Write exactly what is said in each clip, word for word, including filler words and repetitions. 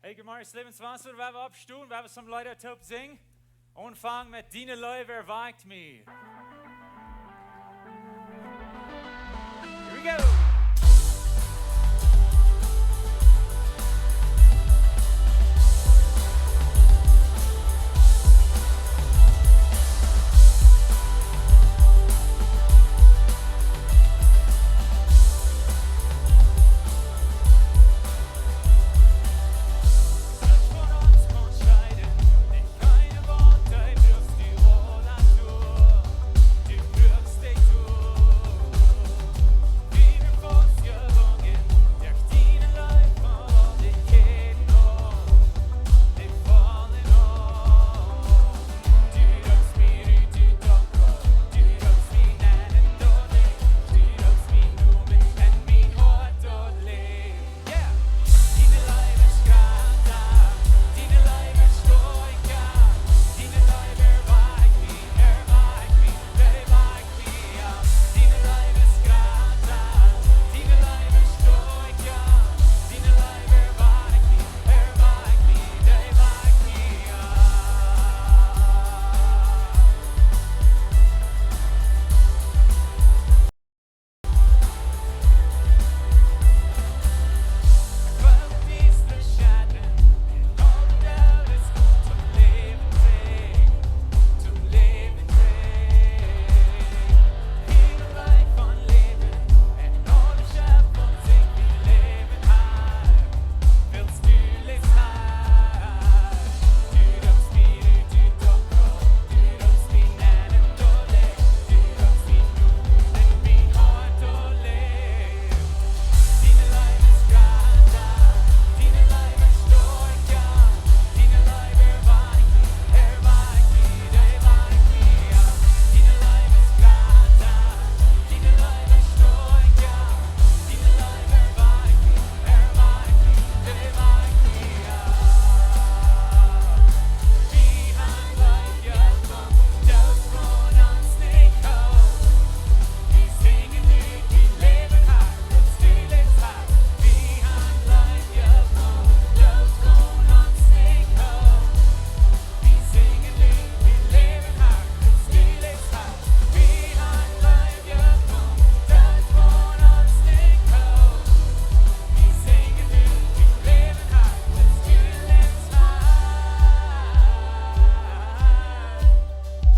Hey, good morning, Lebenswasser. Wie woaren oppstonen, wie woaren some Leeda toop sinjen. Aunfangen met Diene Leew erweicht mie. Here we go.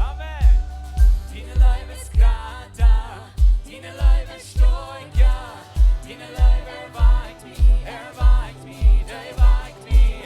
Amen. Diene Leew es jrata, diene Leew es stoakja, diene Leew erweicht mie, erweicht mie, erweicht mie.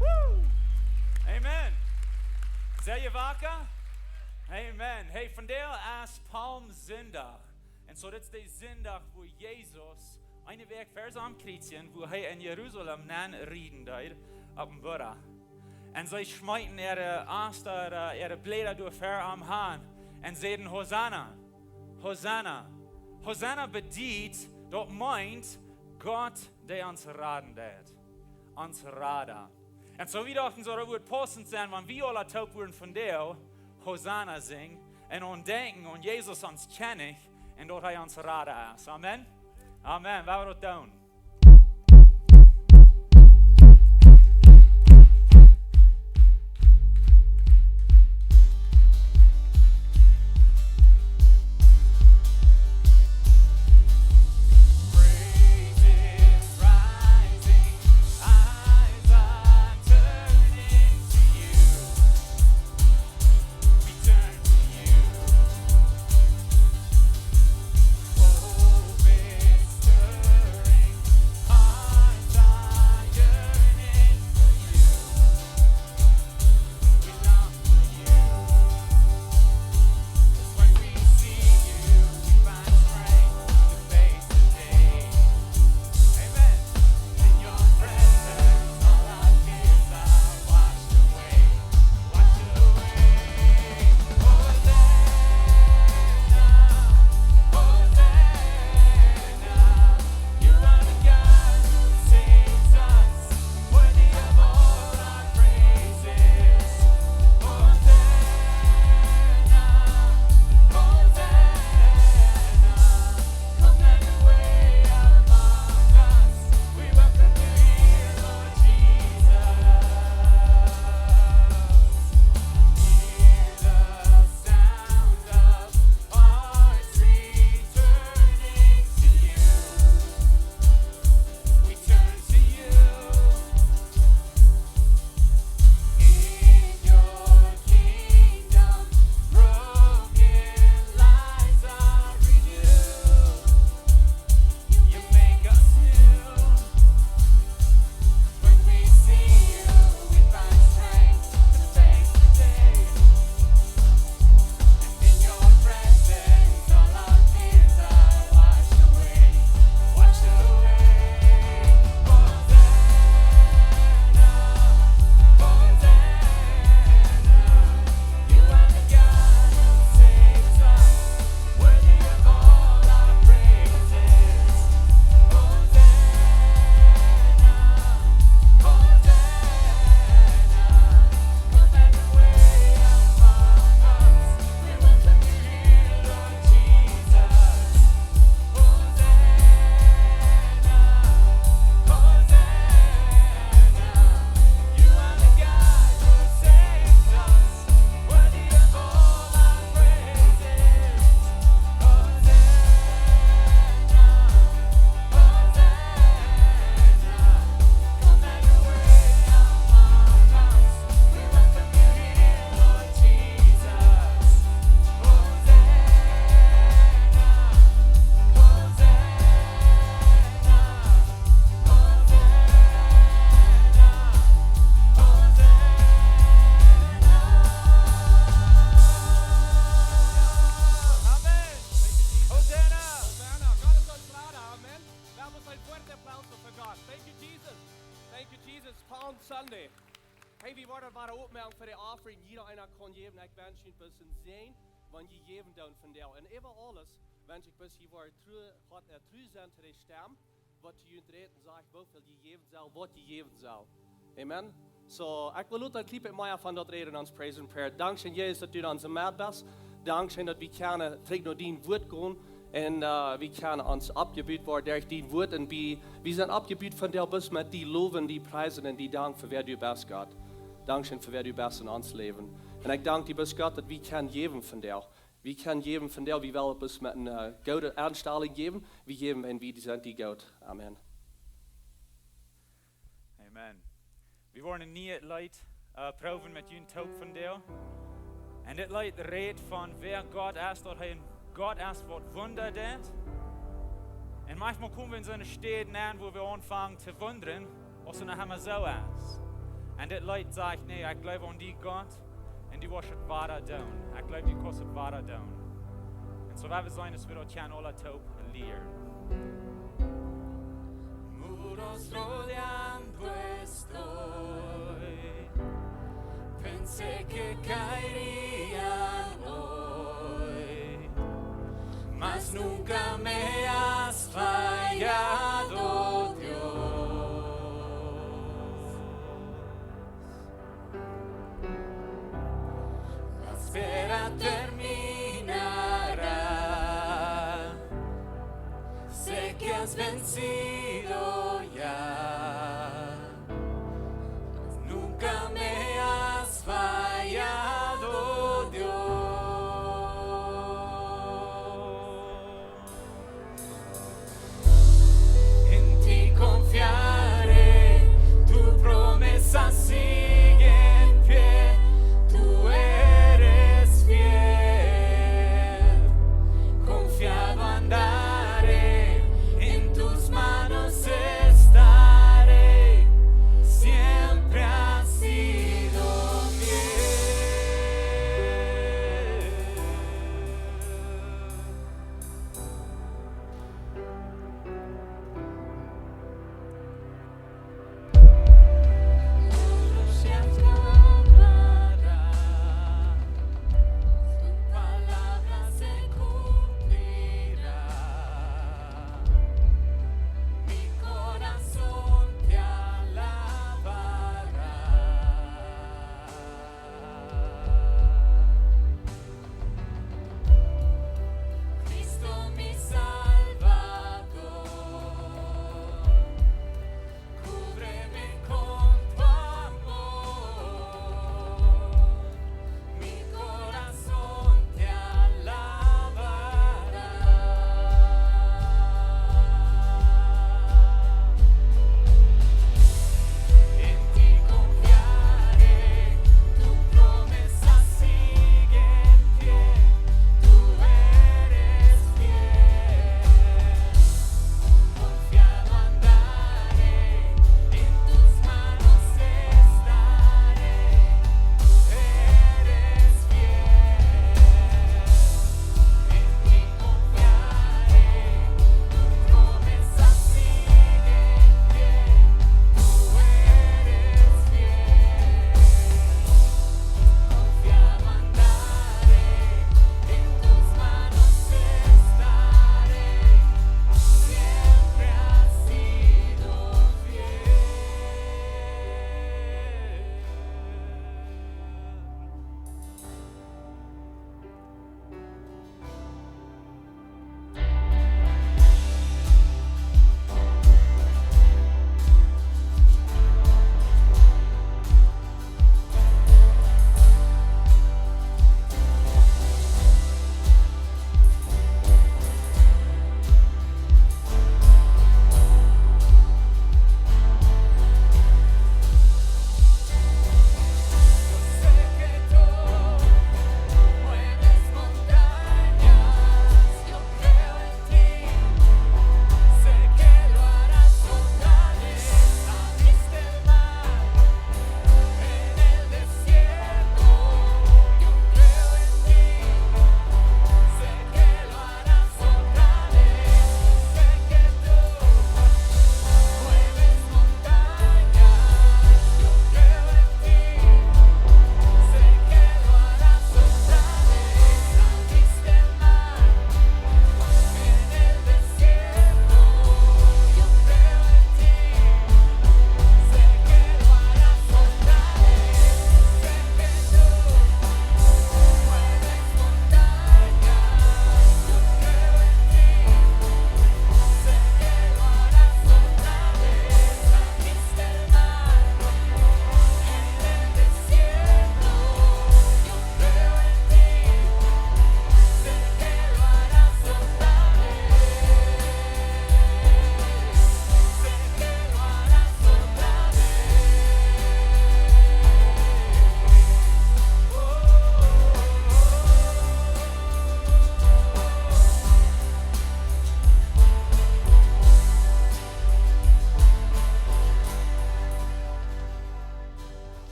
Woo! Amen. Sent jie waka? Amen. Hey, vondoag es Palmsindach. Un soo, dit es de Sindach, wua Jesus, eene Wäakj ver sien Kjriezjen, wua hee en Jerusalem nenn rieden deed, opp een Burra. Un see schmeeten äare Asten, äare, äare Bläda doa ver am han un säden: Hosanna, Hosanna. Hosanna bediet, daut meent, Gott, dee ons raden deit. Ons Rada. Un soo, wie dochten, soo, daut wudd paussent sennen, wan wie aula toop wudden vondoag Hosanna sinjen un aundenkjen aun Jesus, ons Kjennich, un daut hee ons Rada es. Amen. Amen. Wie woaren daut doonen. Praises rising, eyes are turning to you. Aplauso for God. Thank you, Jesus. Thank you, Jesus. Palm Sunday. Hey, wie woaren wada opmoaken fa de Offering. Jieda eena kaun jäwen. Ekj wensch junt bloos een Säajen, wan jie jäwen doonen vondoag. Un äwa aules wensch ekj bloos, jie woaren tru, Gott, äh, tru sennen to de Stemm, waut to junt rät un sajcht, woo väl jie jäwen sellen, waut jie jäwen sellen. Amen. So, ekj well uk een kjlien bät mea von daut räden en ons Praise and Prayer. Dankscheen, Jesus, daut du dan soo met best. Dankscheen, daut wie kjennen trigj no dien Wuat gonen. Un, äh, wie kjennen ons oppjebut woaren derch dien Wuat. Un wie, wie sent oppjebut vondoag bloos met die lowen, die priesen un die danken fa wäa du best, Gott. Dankscheen fa wäa du best en ons Läwen. Un ekj dank die, best Gott, daut wie kjennen jäwen vondoag. Wie kjennen jäwen vondoag, wie wellen bloos met eene, äh, goode Enstalunk jäwen. Wie jäwen, wan wie sent die goot. Amen. Amen. Wie woaren een nieet Leet, äh, proowen met junt toop vondoag. Un dit Leet rät von wäa Gott es, daut hee een Gott es, waut Wunda deit. Un maunchmol komen wie en soone Städ aun, wua wie aunfangen to wundren, aus et noch emma soo es. Un dit Leet sajcht: "Nä, ekj jleew aun die, Gott, un du woascht et wada doonen. Ekj jleew, du kaust et wada doonen." Un soo woa wie seenen, aus wie daut kjennen aula toop lieren. Muros rodean tu estoy, pensé que caerían hoy, mas nunca me has fallado, Dios. La espera terminará. Sé que has vencido ya. Nunca me has fallado, Dios. En ti confiaré, tu promesa sigue en pie, tú eres fiel. Confiado andaré, en tus manos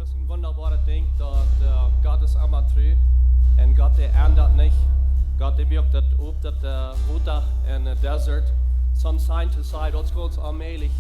Es een wundaboaret Dinkj daut, äh, Gott es emma tru un Gott, dee endat nich. Gott, dee moakt daut opp daut, äh, Wota en, äh, desert. Some scientists sajen daut es gaunz onmäajlich,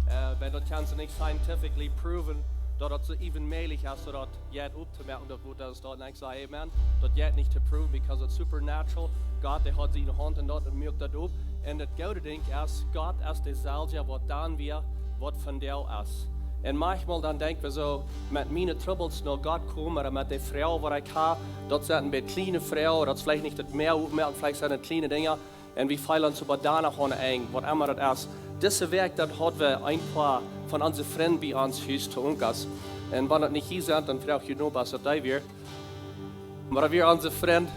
äh, wiels daut kaun see nich scientifically proven, daut daut soo even mäajlich es, soo daut jeit opptomoaken, daut Wota es doa. Un ekj saj, amen, daut jeit nich to proven, because it's supernatural. Gott, dee haud siene Haunt en daut un moakt daut opp. Un daut goode Dinkj es, Gott es deeselwja waut dan wia, waut vondoag es. Un maunchmol dan denkj wie soo, met miene Trubbels no Gott komen, ooda met de Froag waut ekj hab, daut sent een bät kjliene Froagen, daut es veleicht nich daut Mäa oppmoaken, veleicht sent daut kjliene Dinja. Un wie feelen ons oba doano aun, waut emma daut es. Dise Wäakj dan haud wie een poa von onse Frind bie ons Hus to Unkas. Un wan daut nich hia sent, dan froag ekj no, waut daut wia. Oba daut wia onse Frind.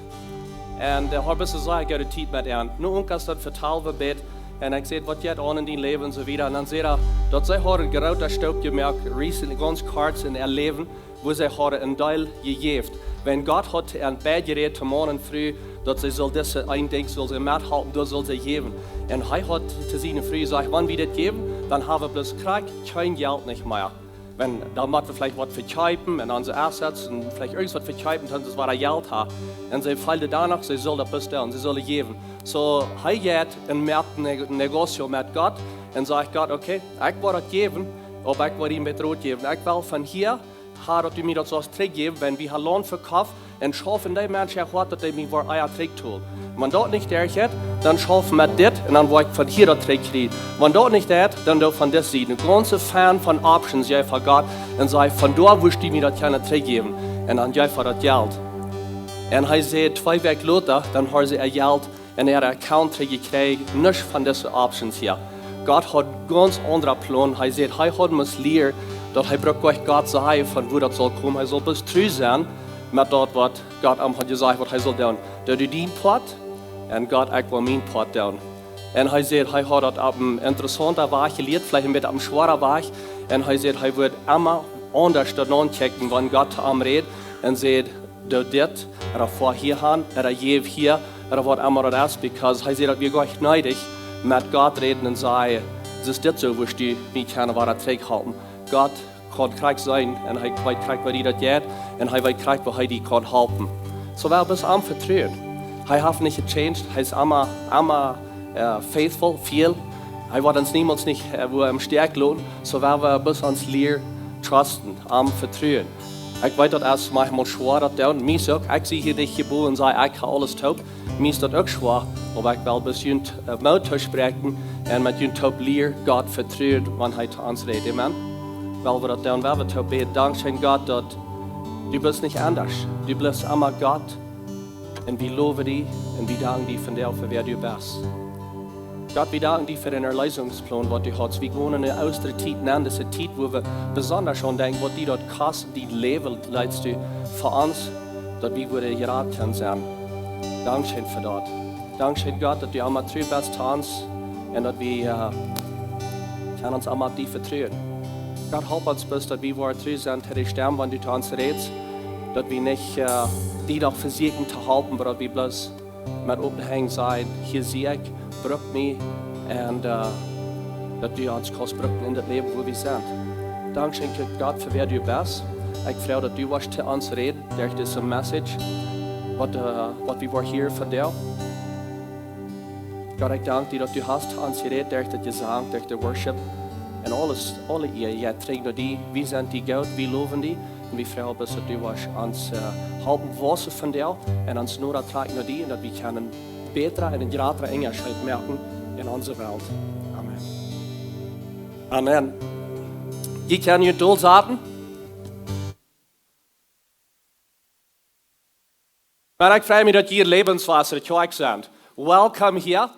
Un, äh, haud best sea goode Tiet met an. No Unkas dan vetald wie bät. Un ekj säd, waut jeit aun en dien Läwen un soo wieda. Un dan säd hee, daut see haud een grootet Stoop jemoakt, recently, gaunz kort en äa Läwen, wua see hauden een Deel jejäft. Wan Gott haud to an beid jerät, to Maun un Fru, daut see sull dise een Dinkj sull see methalpen, daut sull see jäwen. Un hee haud to siene Fru jesajcht, wan wie dit jäwen, dan hab wie bloos krakjt kjeen Jelt nich mea. Wan, dan mott wie veleicht waut vekjeepen un onse Assets un veleicht irjent waut vekjeepen, dan es waut Jelt hab. Un see feeld doano, see sull daut bestalen, see sull jäwen. Soo, hee jeit un moakt een Neg-, Negocio met Gott un sajcht Gott, okay, ekj woa daut jäwen, oba ekj woa die een bät Rot jäwen. Ekj well von hia ha daut du mie daut saust trigjjäwen, wan wie haben Launt vekoft, un schauf en dee Mensch äa Hoat, daut dee mie woat ea trigjtolen. Wan daut nich derchjeit, dan schauf met dit un dan woa ekj von hia daut trigjkjrieen. Wan daut nich deit, dan doo von dise Sied. Een gaunze Fang von Options, jie von Gott, un saj, von doa woascht du mie daut kjennen trigjjäwen. Un dan jeef hee daut Jelt. Un hee säd, twee Wäakj lota, dan haud see äa Jelt en äa Account jekjräajen, nuscht von dise Options hia. Gott haud gaunz aundra Plon. Hee säd, hee haud must lieren, daut hee brukt nich Gott sajen, von wua daut saul komen. Hee saul bloos tru sennen met daut, waut Gott am haud jesajcht, waut hee saul doonen. Doo du dien Poat, un Gott, ekj woa mien Poat doonen. Un hee säd, hee haud daut opp een interessaunta Wajch jelieet, veleicht een bät opp een schwoara Wajch. Un hee säd, hee wudd emma aundasch doano kjikjen, wan Gott to am räd un säd, doo dit, ooda foa hia han, ooda jäw hia, ooda waut emma daut es, because hee säd, daut wia goanich needich met Gott räden un sajen, es dit soo, woascht du mie kjennen wada trigjhalpen. Gott kaun krakjt seenen un hee weet krakjt, woo die daut jeit, un hee weet krakjt, woo hee die kaun halpen. Soo well bloos am vetruen. Hee haft nich gechanged, hee es emma, emma, äh, faithful, fiel. Hee woat ons niemols nich, äh, wua em Stich loten, soo well wie bloos ons lieren trusten, am vetruen. Ekj weet, daut es maunchmol schwoa, daut to doonen. Mie uk, ekj sie hia nich jeboren un saj, ekj hab aules toop. Mie es daut uk schwoa, oba ekj well bloos junt, äh, Moot toospräakjen un met junt toop lieren, Gott vetruen, wan hee to ons rät. Amen. Well wie daut doonen, well wie toop bäden. Dankscheen, Gott, daut du best nich aundasch. Du blifst emma Gott. Un wie lowen die un wie danken die vondoag fa wäa du best. Gott, wie danken die fa dän Erlösungsplan, waut du hast. Wie gonen en de Oostatiet nenn, dise Tiet, wua wie besonda aun denkjen, waut die daut kost, dien Läwen leetst du fa ons, daut wie wudden jerat kjennen sennen. Dankscheen fa daut. Dankscheen, Gott, daut du emma tru best to ons un daut wie, äh, kjennen ons emma opp die vetruen. Gott, halp ons bloos, daut wie woaren tru sennen to de Stemm, wan du to ons rätst, daut wie nich, äh, die noch vesieekjen to halpen, oba daut wie bloos met oppne Henj sajen, hia sie ekj, bruk mie, un, äh, daut du ons kaust brucken en daut Läwen, wua wie sent. Dankscheen, Gott, fa wäa du best. Ekj froag, daut du woascht to ons räden derch dise Message, waut, äh, waut wie woaren hieren vondoag. Gott, ekj dank die, daut du hast to ons jerät derch daut Jesank, derch de Worship un aules, aule Ea, jo, trigj no die. Wie sent die goot, wie lowen die. Un wie froagen bloos, daut du woascht ons, äh, halpen wausen vondoag un ons noda trakjen no die un daut wie kjennen bätra un een jratra Unjascheet moaken en onse Welt. Amen. Amen. Jie kjennen junt dolsaten. Oba ekj frei mie, daut jie Läwenswota Kjoakj sent. Welcome hia.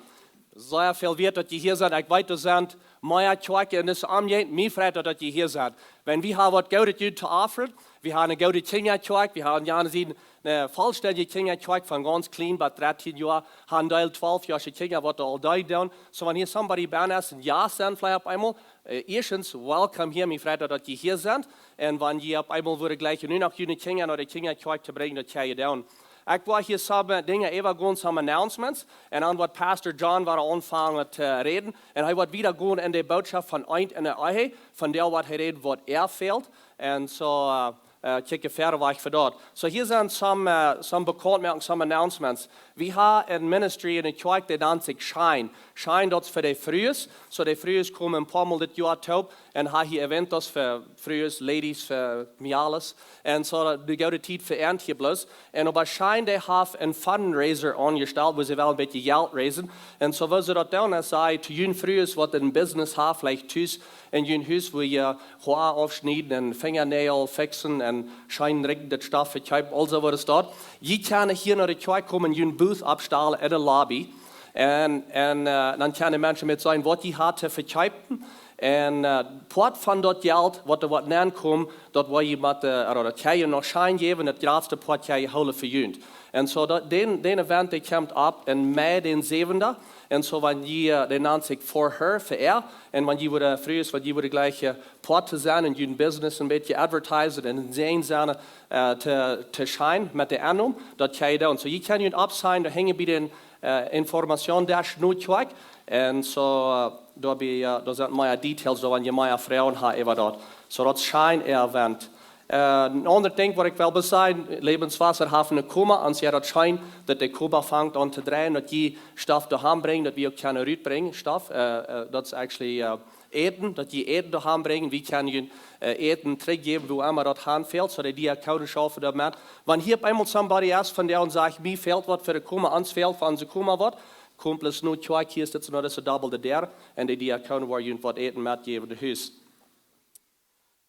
Sea väl wieet, daut jie hia sent. Ekj weet, doa sent mea Kjoakjen en dise Omjäajent. Mie freit daut, daut jie hia sent. Wan wie haben waut Goodet junt to offren, wie haben eene goode Kjinjakjoakj, wie haben jana sieden eene vollstendje Kjinjakjoakj von gaunz kjlien bat dartieen Joa, haben Deel twalf Joa Kjinja, waut aul Deel doonen. Soo, wan hia somebody bennen es, un jo, sent veleicht opp eemol, äh, ieeschtens, welcome hia, mie freit daut, daut jie hia sent. Un wan jie opp eemol wudden jleichen, nu noch june Kjinja no de Kjinjakjoakj to brinjen, daut kjenn jie doonen. Ekj woa hia some Dinja äwagonen, some announcements. Un dan woat Pastor John wada aunfangen to räden. Un hee woat wieda gonen en de Bootschoft von Eent en de Ehe, von dee waut hee räden, waut äa fält. Un soo, äh, äh, kjikj wieda wajch fa daut. Soo, hia sent some, äh, some bekaunt moaken, some announcements. Wie haben een Ministry en de Kjoakj, dee nant sikj Shine. Shine, daut es fa de Frues. Soo, de Frues komen een poa mol dit Joa toop un haben hia eventos fa Frues, ladies, fa mejales. Un soo, de goode Tiet fa an hia bloos. Un oba Shine, dee haft een Fundraiser aunjestalt, wua see wellen een bät Jelt raisen. Un soo, woo see daut doonen, es see to june Frues, waut een Business haben, veleicht tus en jun Hus, wua jie Hoa aufschnieden un Finjanail fixen un scheen rikjen daut Stoff vekjeepen, aulsoo waut es daut. Jie kjennen hia no de Kjoakj komen, jun Booth oppstalen en de Lobby. Un, un, äh, dan kjennen Menschen met seenen, waut jie haben to vekjeepen. Un, äh, Poat von daut Jelt, waut doa woat nenkomen, daut woa jie met, äh, ooda daut kjenn jie no Shine jäwen, daut jratste Poat kjenn jie hoolen fa junt. Un soo daut, dän, dän Event, dee kjemt opp en Mei dän säwenden. Un soo, wan jie, äh, dee nant sikj For Her, fa äa. Un wan jie wudden, Frues, wan jie wudden jlikj, äh, Poat to sennen en jun Business een bät advertisen un een Säajen sennen, äh, to, to Shine met de Ennom, daut kjenn jie doonen. Soo, jie kjennen junt oppsignen, doa hinjen bie dän, äh, Informationsdesk no Kjoakj. Un soo, äh, doa bie, äh, doa sent mea Details, doa wan jie mea Froagen haben äwa daut. Soo, daut es Shine äa Event. Äh, een aundret Dinkj, waut ekj well besajen, Lebenswasser haft een Koma, un see daut scheen, daut de Koma fangt aun to dreien, daut jie Stoff doahan brinjen, daut wie uk kjennen rutbrinjen, Stoff, äh, äh, daut es actually, äh, Äten, daut jie Äten doahan brinjen, wie kjennen, äh, Äten trigjjäwen, wua emma daut han fält, soo de Diakonen schaufen doamet. Wan hia opp eemol somebody es von dee un sajcht, mie fält waut fa de Koma, ons fält fa onse Koma waut, komt bloos no Kjoakj, hia es dit soo, no dise Dobbel de Däa, un de Diakonen woaren junt waut Äten metjäwen no Hus.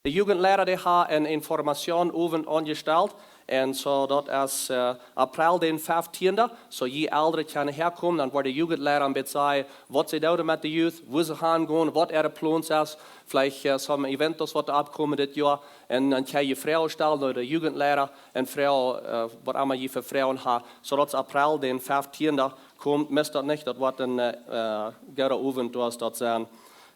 De Jugendleiter, dee haben een Informationsowent aunjestalt. Un soo, daut es, äh, April dän fieftieenden. Soo, jie Elren kjennen häakomen, dan woat de Jugendleiter een bät sajen, waut see doonen met de Youth, wua see hangonen, waut äare Plons es, veleicht, äh, some Eventos, waut doa oppkomen dit Joa. Un dan kjenn jie Froagen stalen no de Jugendleiter un Froagen, äh, waut emma jie fa Froagen haben. Soo, daut es April dän fieftieenden. Komt, mist daut nich, daut woat een, äh, äh, gooda Owent, doa es daut sennen.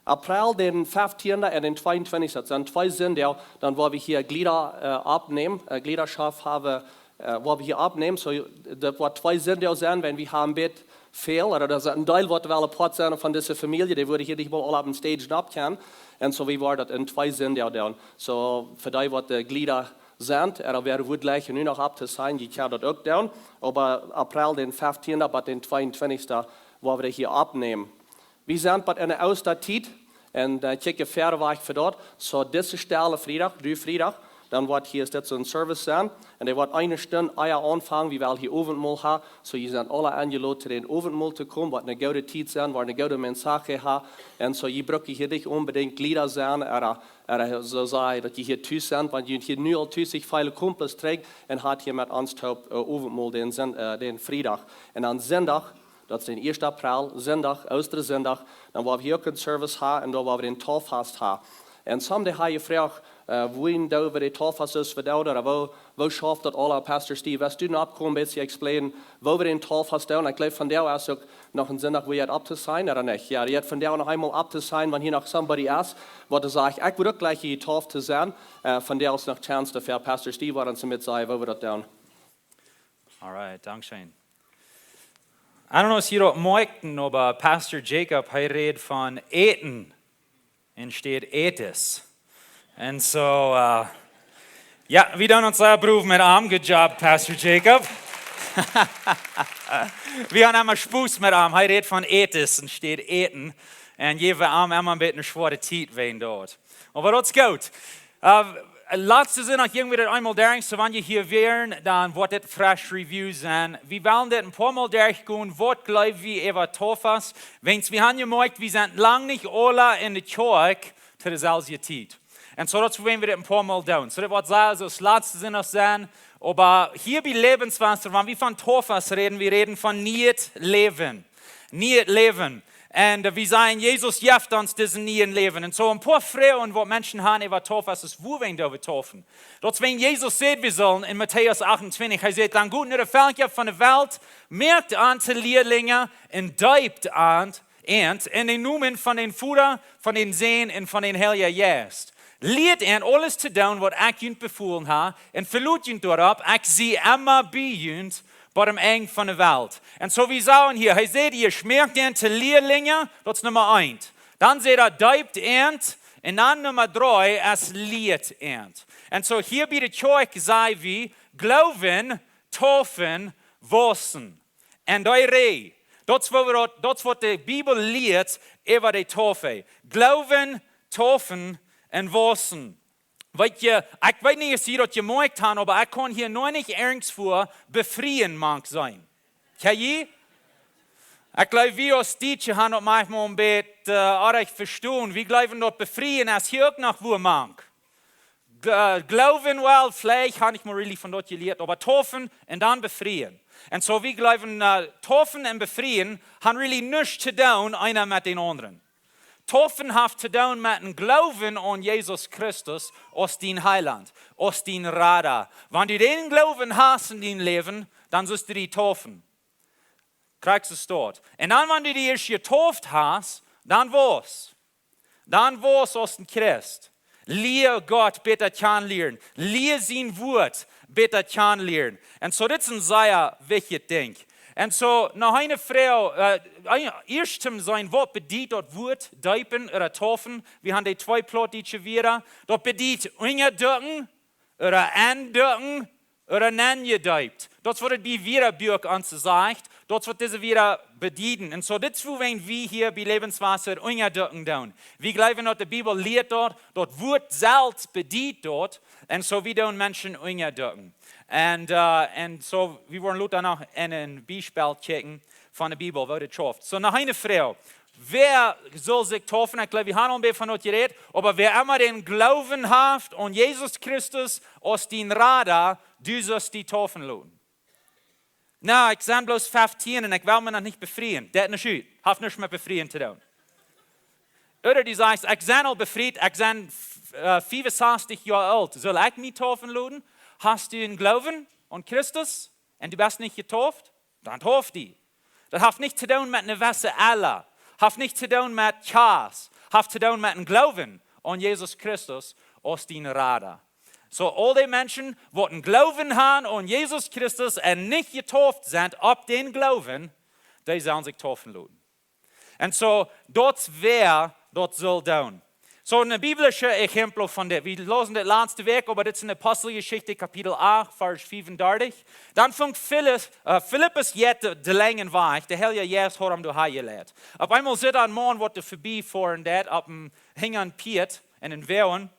April, dän fieftieenden un dän tweeuntwintichsten, daut sent twee Sindach, dan woa wie hia Jlieda, äh, oppnämen, äh, Jliedaschop haben, äh, woa wie hia oppnämen. Soo, daut woat twee Sindach sennen, wan wie haben bät väl, ooda daut es een Deel, waut well Poat sennen von dise Famielje, dee wudden hia nich mol aula opp dän Stage nopp kjennen. Un soo, wie woaren daut en twee Sindach doonen. Soo, fa dee, waut de Jlieda sent, ooda wäa wudd jleichen nu noch opp to sennen, jie kjennen daut uk doonen. Oba April, dän fieftieenden bat dän tweeuntwintichsten, woa wie hia oppnämen. Wie sent bat enne Oostatiet un, äh, kjikjen wieda wajch fa daut. Soo, dise Stelle Friedach, nu Friedach, dan woat hia dit soon Service sennen. Un dee woat eene Stund ea aunfangen, wie wellen hia Owentmol haben. Soo, jie sent aula enjelot, to dän Owentmol to komen, woat eene goode Tiet sennen, woat eene goode Message haben. Un soo, jie brucken hia nich onbedinjt Jlieda sennen, ooda, ooda soo sajen, daut jie hia tus sent, wan jie hia nu aul tus, ekj feele Kumpels trigj un haben hia met ons toop, äh, Owentmol dän Sin-, äh, dän Friedach. Un dan Sindach, daut es dän ieeschten April, Sindach, Oostasindach, dan woa wie uk een Service haben un dan woa wie een Tauffast haben. Un some, dee haben jefroacht, äh, woo doo wie dän Tauffast, soo aus wie doonen, ooda woo, woo schauft daut aula, Pastor Steve? West du noch komen, een bät explainen, woo wie dän Tauffast doonen? Ekj jleew, vondoag es uk noch een Sindach, wua jie opp to sennen, ooda nich? Jo, jie haben vondoag noch eemol opp to sennen, wan hia noch somebody es, waut doa sajcht, ekj wudd uk jlikjen, jetauft to sennen. Äh, vondoag es noch Chance doafäa, Pastor Steve, woat ons met sajen, woo wie daut doonen. All right, dankscheen. I don't know, aus jie daut moakten, oba Pastor Jacob, hee räd von äten enne Städ äten. Un soo, äh, jo, wie doonen ons sea Proov met am. Good job, Pastor Jacob. Wie haben emma Spos met am. Hee räd von äten enne Städ äten. Un jäwen am emma een bät eene schwoare Tiet wäajen daut. Oba daut es goot. Äh, latste Sindach, ekj weet daut eemol derch, soo wan jie hia wieren, dan woat dit fresh Review sennen. Wie wellen dit een poa mol derchgonen, waut jleew wie äwa Tauffast? Wiels wie haben jemoakjt, wie sent lang nich aula enne Kjoakj to deselwje Tiet. Un soo daut woa wie dit een poa mol doonen. Soo daut woat sea soo aus latste Sindach sennen, oba hia bie Lebenswasser, wan wie von Tauffast räden, wie räden von nieet Läwen. Nieet Läwen. Un, äh, wie sajen, Jesus jeft ons dit niee Läwen. Un soo een poa Froagen, waut Menschen haben äwa Tauffast, es, wuawäajen doo wie taufen? Daut es, wan Jesus sajcht, wie sellen, en Matäus achtuntwintich, hee sajcht, dan got no de Velkja von de Welt, moakt an to Lielinja un deept an, an en dän Nomen von dän Voda, von dän Sän un von dän Heiljen Jeist. Lieet an aules to doonen waut ekj junt befolen ha, un veloot junt doaropp, ekj sie emma bie junt bat aum Enj von de Welt. Un soo wie sagen hia, hee sajcht, jie schmäakjt an to Lieelinja, daut es Numma eent. Dan sajcht hee, deept an, un dan Numma dree es lieet an. Un soo hia bie de Kjoakj saj wie, gloowen, deepen, wausen. Un dee Ree, daut es waut, daut es waut de Bibel lieet äwa de Deepung. Gloowen, deepen un wausen. Weet jie, ekj weet nich aus jie daut jemoakt han, oba ekj kaun hia noch nich irjentwua Befrieen mank seenen. Kjenn jie? Ekj jleew, wie aus Dietsche han daut maunchmol een bät, äh, oajch vestonen. Wie jleewen daut Befrieen es hia uk noch wua mank. G-, äh, gloowen well, veleicht, ha ekj mol really von daut jelieet, oba deepen un dan befrieen. Un soo wie jleewen, äh, deepen un befrieen han really nuscht to doonen, eena met dän aundren. Deepen haft to doonen met een Gloowen aun Jesus Christus aus dien Heilaunt, aus dien Rada. Wan du dän Gloowen hast en dien Läwen, dan sust du die deepen. Krakjt soo es daut. Un dan, wan du die ieescht jedeept hast, dan waus. Dan waus aus een Christ. Lia Gott bäta kjanen lieren. Lia sien Wuat bäta kjanen lieren. Un soo, dit es een sea wichtjet Dinkj. Un soo, noch eene Froag, äh, een, ieescht to seenen, waut bediet daut Wuat deepen ooda deepen? Wie han dee twee plautdietsche Wieed. Daut bediet unjadekjen ooda aundekjen ooda nenjedeept. Daut es waut et bie Wieedbuak aun sajcht. Daut es waut dise Wieed bedieden. Un soo, dit es wuarom wie hia bie Lebenswasser unjadekjen doonen. Wie jleewen daut de Bibel lieet daut, daut Wuat selfst bediet daut. Un soo, wie doonen Menschen unjadekjen. Un, äh, un soo, wie woaren lota noch en een Biespel kjikjen von de Bibel, woo dit schauft. Soo, noch eene Froag. Wäa saul sikj deepen? Ekj jleew, wie han aul een bät von daut jerät, oba wäa emma dän Gloowen haft aun Jesus Christus aus dien Rada, du sust die deepen loten. Na, ekj sie bloos feftieen un ekj well mie noch nich befrieen. Daut es nich goot. Haft nuscht met Befrieen to doonen. Ooda du sajchst, ekj sie aul befriet, ekj sie, äh, fiefunsastich Joa oolt. Saul ekj mie deepen loten? Hast du een Gloowen aun Christus un du best nich jedeept? Dan deep die. Daut haft nuscht to doonen met een jewesset Ella. Haft nuscht to doonen met Kjast. Haft to doonen met een Gloowen aun Jesus Christus aus dien Rada. Soo, aul dee Menschen, waut een Gloowen han aun Jesus Christus un nich jedeept sent opp dän Gloowen, dee sellen sikj deepen loten. Un soo, daut es wäa daut saul doonen. Soo, een biblische Exempel von dit. Wie lausen dit latste Wäakj, oba dit es en Aposteljeschicht, Kapitel acht, Varsch fiefundartich. Dan funk Philippus, äh, Philippus jeit de, de Lenj wajch, de Heilje Jeist haud am doa han jeleit. Opp eemol sitt een Maun, waut doa verbie foaren deit, opp een, hinja een Pieet en een Woagen.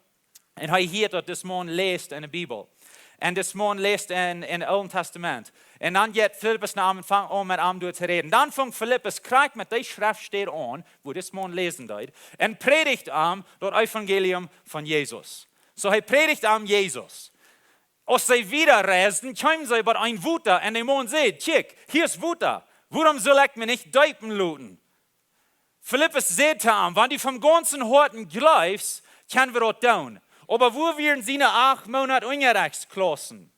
Un hee hieet daut dis Maun läst en de Bibel. Un dis Maun läst en, en Oolet Tastament. Un dan jeit Philippus no am un fangt aun met am doa to räden. Dan funk Philippus krakjt met dee Schreftstäd aun, wua dis Maun läsen deed, un prädicht am daut Evangelium von Jesus. Soo, hee prädicht am Jesus. Aus see wieda reisden, kjeemen see bie een Wota un de Maun säd: "Kjikj, hia es Wota. Wuarom saul ekj mie nich deepen loten?" Philippus säd to am: "Wan du von gaunzen Hoaten jleefst, kjenn wie daut doonen." Oba wua wieren siene acht Moonat Unjarecht Klaussen?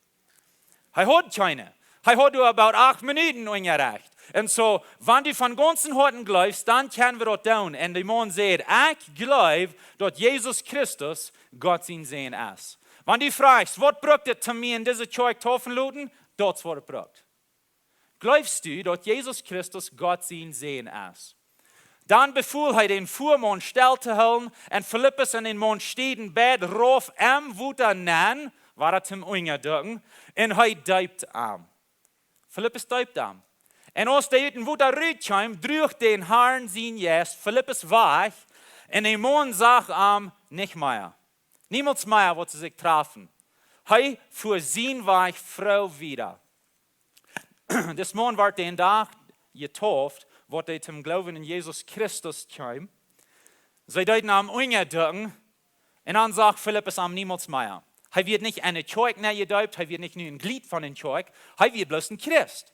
Hee haud kjeene. Hee haud doa about acht Minuten Unjarecht. Un soo, "Wan du von gaunzen Hoaten jleefst, dan kjenn wie daut doonen." Un de Maun säd: "Ekj jleew daut Jesus Christus Gott sien Sän es." Wan du froagst: "Waut brukt et, om mie en dise Kjoakj deepen loten?" Daut es waut et brukt. Jleefst du daut Jesus Christus Gott sien Sän es? Dan befool hee dän Fuamaun stell to hoolen, un Philippus un de Maun stieden beid rauf em Wota nenn, wada toom unjadekjen, un hee deept am. Philippus deept am. Un aus dee ut dän Wota rut kjeemen, druach dän Harn sien Jeist Philippus wajch, un de Maun sach am nich mea. Niemols mea woat hee sikj trafen. Hee fua sienen Wajch froo wieda. Dis Maun wort dän Dach jedeept, wua hee toom Gloowen en Jesus Christus kjeem. See deeden am unjadekjen, un dan sach Philippus am niemols mea. Hee wort nich en de Kjoakj nenn jedeept, hee wort nich nu een Jliet von de Kjoakj, hee wort bloos een Christ.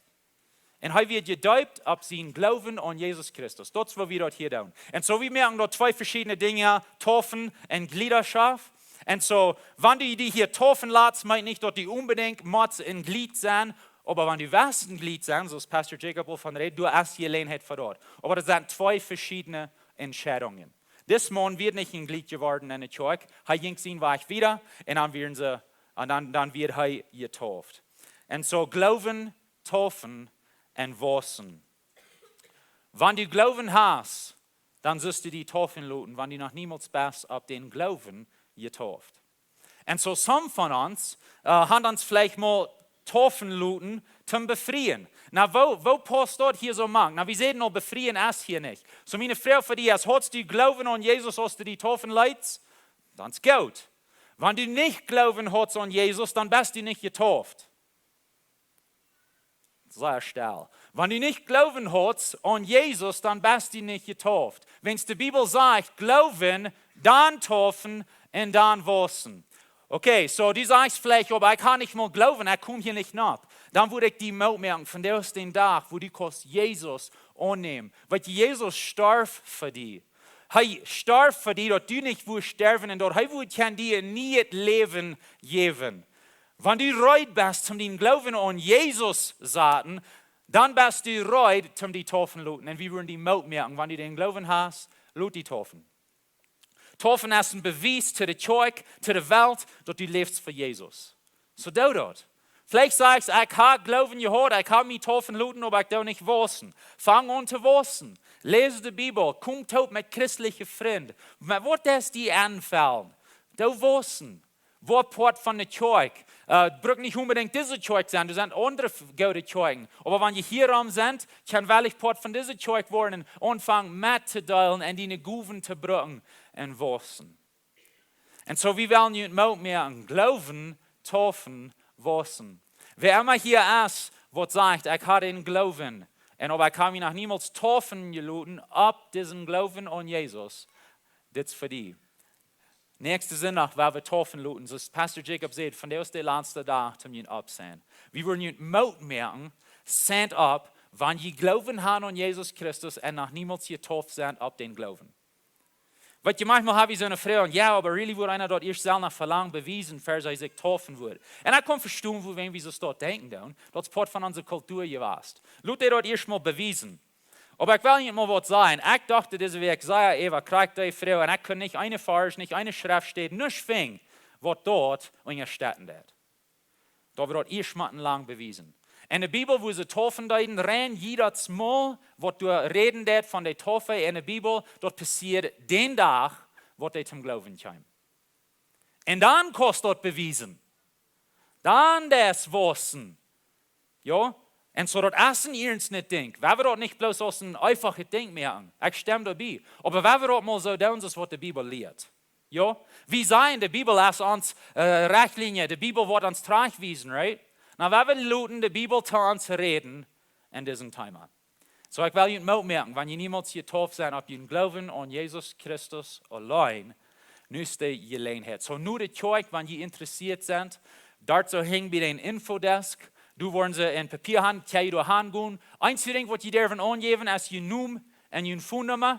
Un hee wort jedeept opp sienen Gloowen aun Jesus Christus. Daut es waut wie daut hia doonen. Un soo, wie moakjen doa twee veschiedne Dinja, deepen un Jliedaschoft. Un soo, wan du die hia deepen latst, meent nich daut du onbedinjt motst een Jliet sennen, oba wan du west een Jliet sennen, soo aus Pastor Jacob aul von räd, du hast Jeläajenheit fa daut. Oba daut sent twee veschiedne Entscheidungen. Dis Maun wia nich een Jlied jeworden enne Kjoakj. Hee jinkj sienen Wajch wieda un dan wieren see, un dan, dan wia hee jedeept. Un soo Gloowen, Deepen un wausen. Wan du Gloowen hast, dan sust du die deepen loten, wan du noch niemols best opp dän Gloowen jedeept. Un soo, some von ons, äh, haben ons veleicht mol deepen loten toom befrieen. Na, woo, woo paust daut hia soo mank? Na, wie säden aul, befrieen es hia nich. Soo, miene Froag fa die es, hast du Gloowen aun Jesus, hast du die deepen loten? Dan es goot. Wan du nich Gloowen hast aun Jesus, dan best du nich jedeept. Sea stell. Wan du nich Gloowen hast aun Jesus, dan best du nich jedeept. Wan de Bibel sajcht, Gloowen, dan deepen un dan wausen. Okay, soo, du sajchst veleicht, oba ekj hab nich mol Gloowen, ekj kom hia nich nopp. Dan wudd ekj die Moot moaken, vondoag es de Dach, wua du kaust Jesus aunnämen. Wiels Jesus storf fa die. Hee storf fa die, daut du nich wurscht sterwen un daut hee wudd kjennen die een nieet Läwen jäwen. Wan du reed best, om dienen Gloowen aun Jesus to saten, dan best du reed, om die deepen loten. Un wie wudden die Moot moaken, wan du dän Gloowen hast, lot die deepen. Deepen es een Bewies to de Kjoakj, to de Welt, daut du läfst fa Jesus. Soo doo daut. Veleicht sajchst, ekj hab Gloowen jehaut, ekj hab mie deepen loten, oba ekj doo nich wausen. Fang aun to wausen. Läs de Bibel, kom toop met christelje Frind. Met waut es die aunfälen? Doo wausen. Woa Poat von de Kjoakj. Äh, brukt nich onbedinjt dise Kjoakj sennen, doa sent aundre f-, goode Kjoakjen. Oba wan jie hia rom sent, kaun veleicht Poat von dise Kjoakj woaren un aunfangen met to deelen un diene Gowen to brucken un wausen. Un soo, wie wellen junt Moot moaken, Gloowen, deepen, wausen. Wäa emma hia es, waut sajcht, ekj hab dän Gloowen, un oba ekj hab mie noch niemols deepen jeloten opp disen Gloowen aun Jesus, dit es fa die. Näakjsten Sindach woa wie deepen loten, soo aus Pastor Jacob säd, vondoag es de latste Dach toom junt oppsennen. Wie wudden junt Moot moaken, stand up, wan jie Gloowen haben aun Jesus Christus un noch niemols jedeept sent opp dän Gloowen. Weetst, manchmol hab ekj soone Froag, jo, oba really wudd eena daut ieescht selfst noch Velangen bewiesen, ea hee sikj deepen wudd. Un ekj kaun vestonen, wuarom wie soo daut denkjen doonen. Daut es Poat von onse Kultua jewast. Lot dee daut ieescht mol bewiesen. Oba ekj well junt mol waut sajen. Ekj docht dise Wäakj, sea äwa, krakjt dee Froag, un ekj kunn nich eene Varsch, nich eene Schreftstäd, nuscht finjen, waut daut unjastetten deit. Daut wie daut ieescht motten lang bewiesen. Enne Bibel, wua see deepen deeden, rein jiedet Mol, waut doa räden deit von de Deepunk enne Bibel, daut passieed dän Dach, waut dee toom Gloowen kjeemen. Un dan kaust daut bewiesen. Dan daut wausen. Jo? Un soo daut es een iernstet Dinkj. Wie wellen daut nich bloos aus een eefachet Dinkj moaken. Ekj stemm doabie. Oba wie wellen daut mol soo doonen, soo aus waut de Bibel lieet. Jo? Wie sajen, de Bibel es ons, äh, Rechtlinie, de Bibel woat ons trajchtwiesen, right? Na, wie wellen loten de Bibel to ons räden en disen Thema. Soo, ekj well junt Moot moaken, wan jie niemols jedeept sent opp jun Gloowen aun Jesus Christus auleen, nu es de Jeläajenheit. Soo, nu de Kjoakj, wan jie interessieet sent, doa soo hinjen bie dän Infodesk, doa woaren see een Papia haben, kjenn jie doa han gonen. Eensje Dinkj, waut jie derwen aunjäwen, es jun Nomen un jun Phone Numma.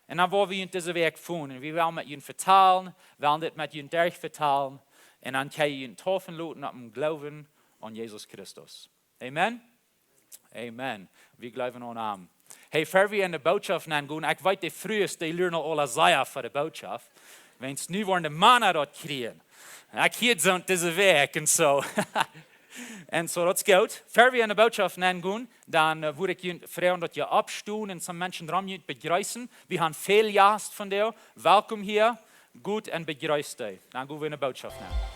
Un dan woa wie junt dise Wäakj phonen. Un wie wellen met junt vetalen, wellen dit met junt derch vetalen. Un dan kjenn jie junt deepen loten opp dän Gloowen aun Jesus Christus. Amen? Amen. Wie gloowen aun am. Hey, ea wie enne Bootschoft nenn gonen, ekj weet, de Frues, dee luren aul sea fa de Bootschoft. Wan nu woaren de Mana daut kjrieen. Ekj hia soo dise Wäakj un soo. Un soo, daut es goot. Ea wie enne Bootschoft nenn gonen, dan, äh, wudd ekj junt froagen, daut jie oppstonen un some Menschen rom junt bejreessen. Wie haben väl Jast vondoag. Welkom hia. Goot un bejreesst dee. Dan go wie enne Bootschoft nenn.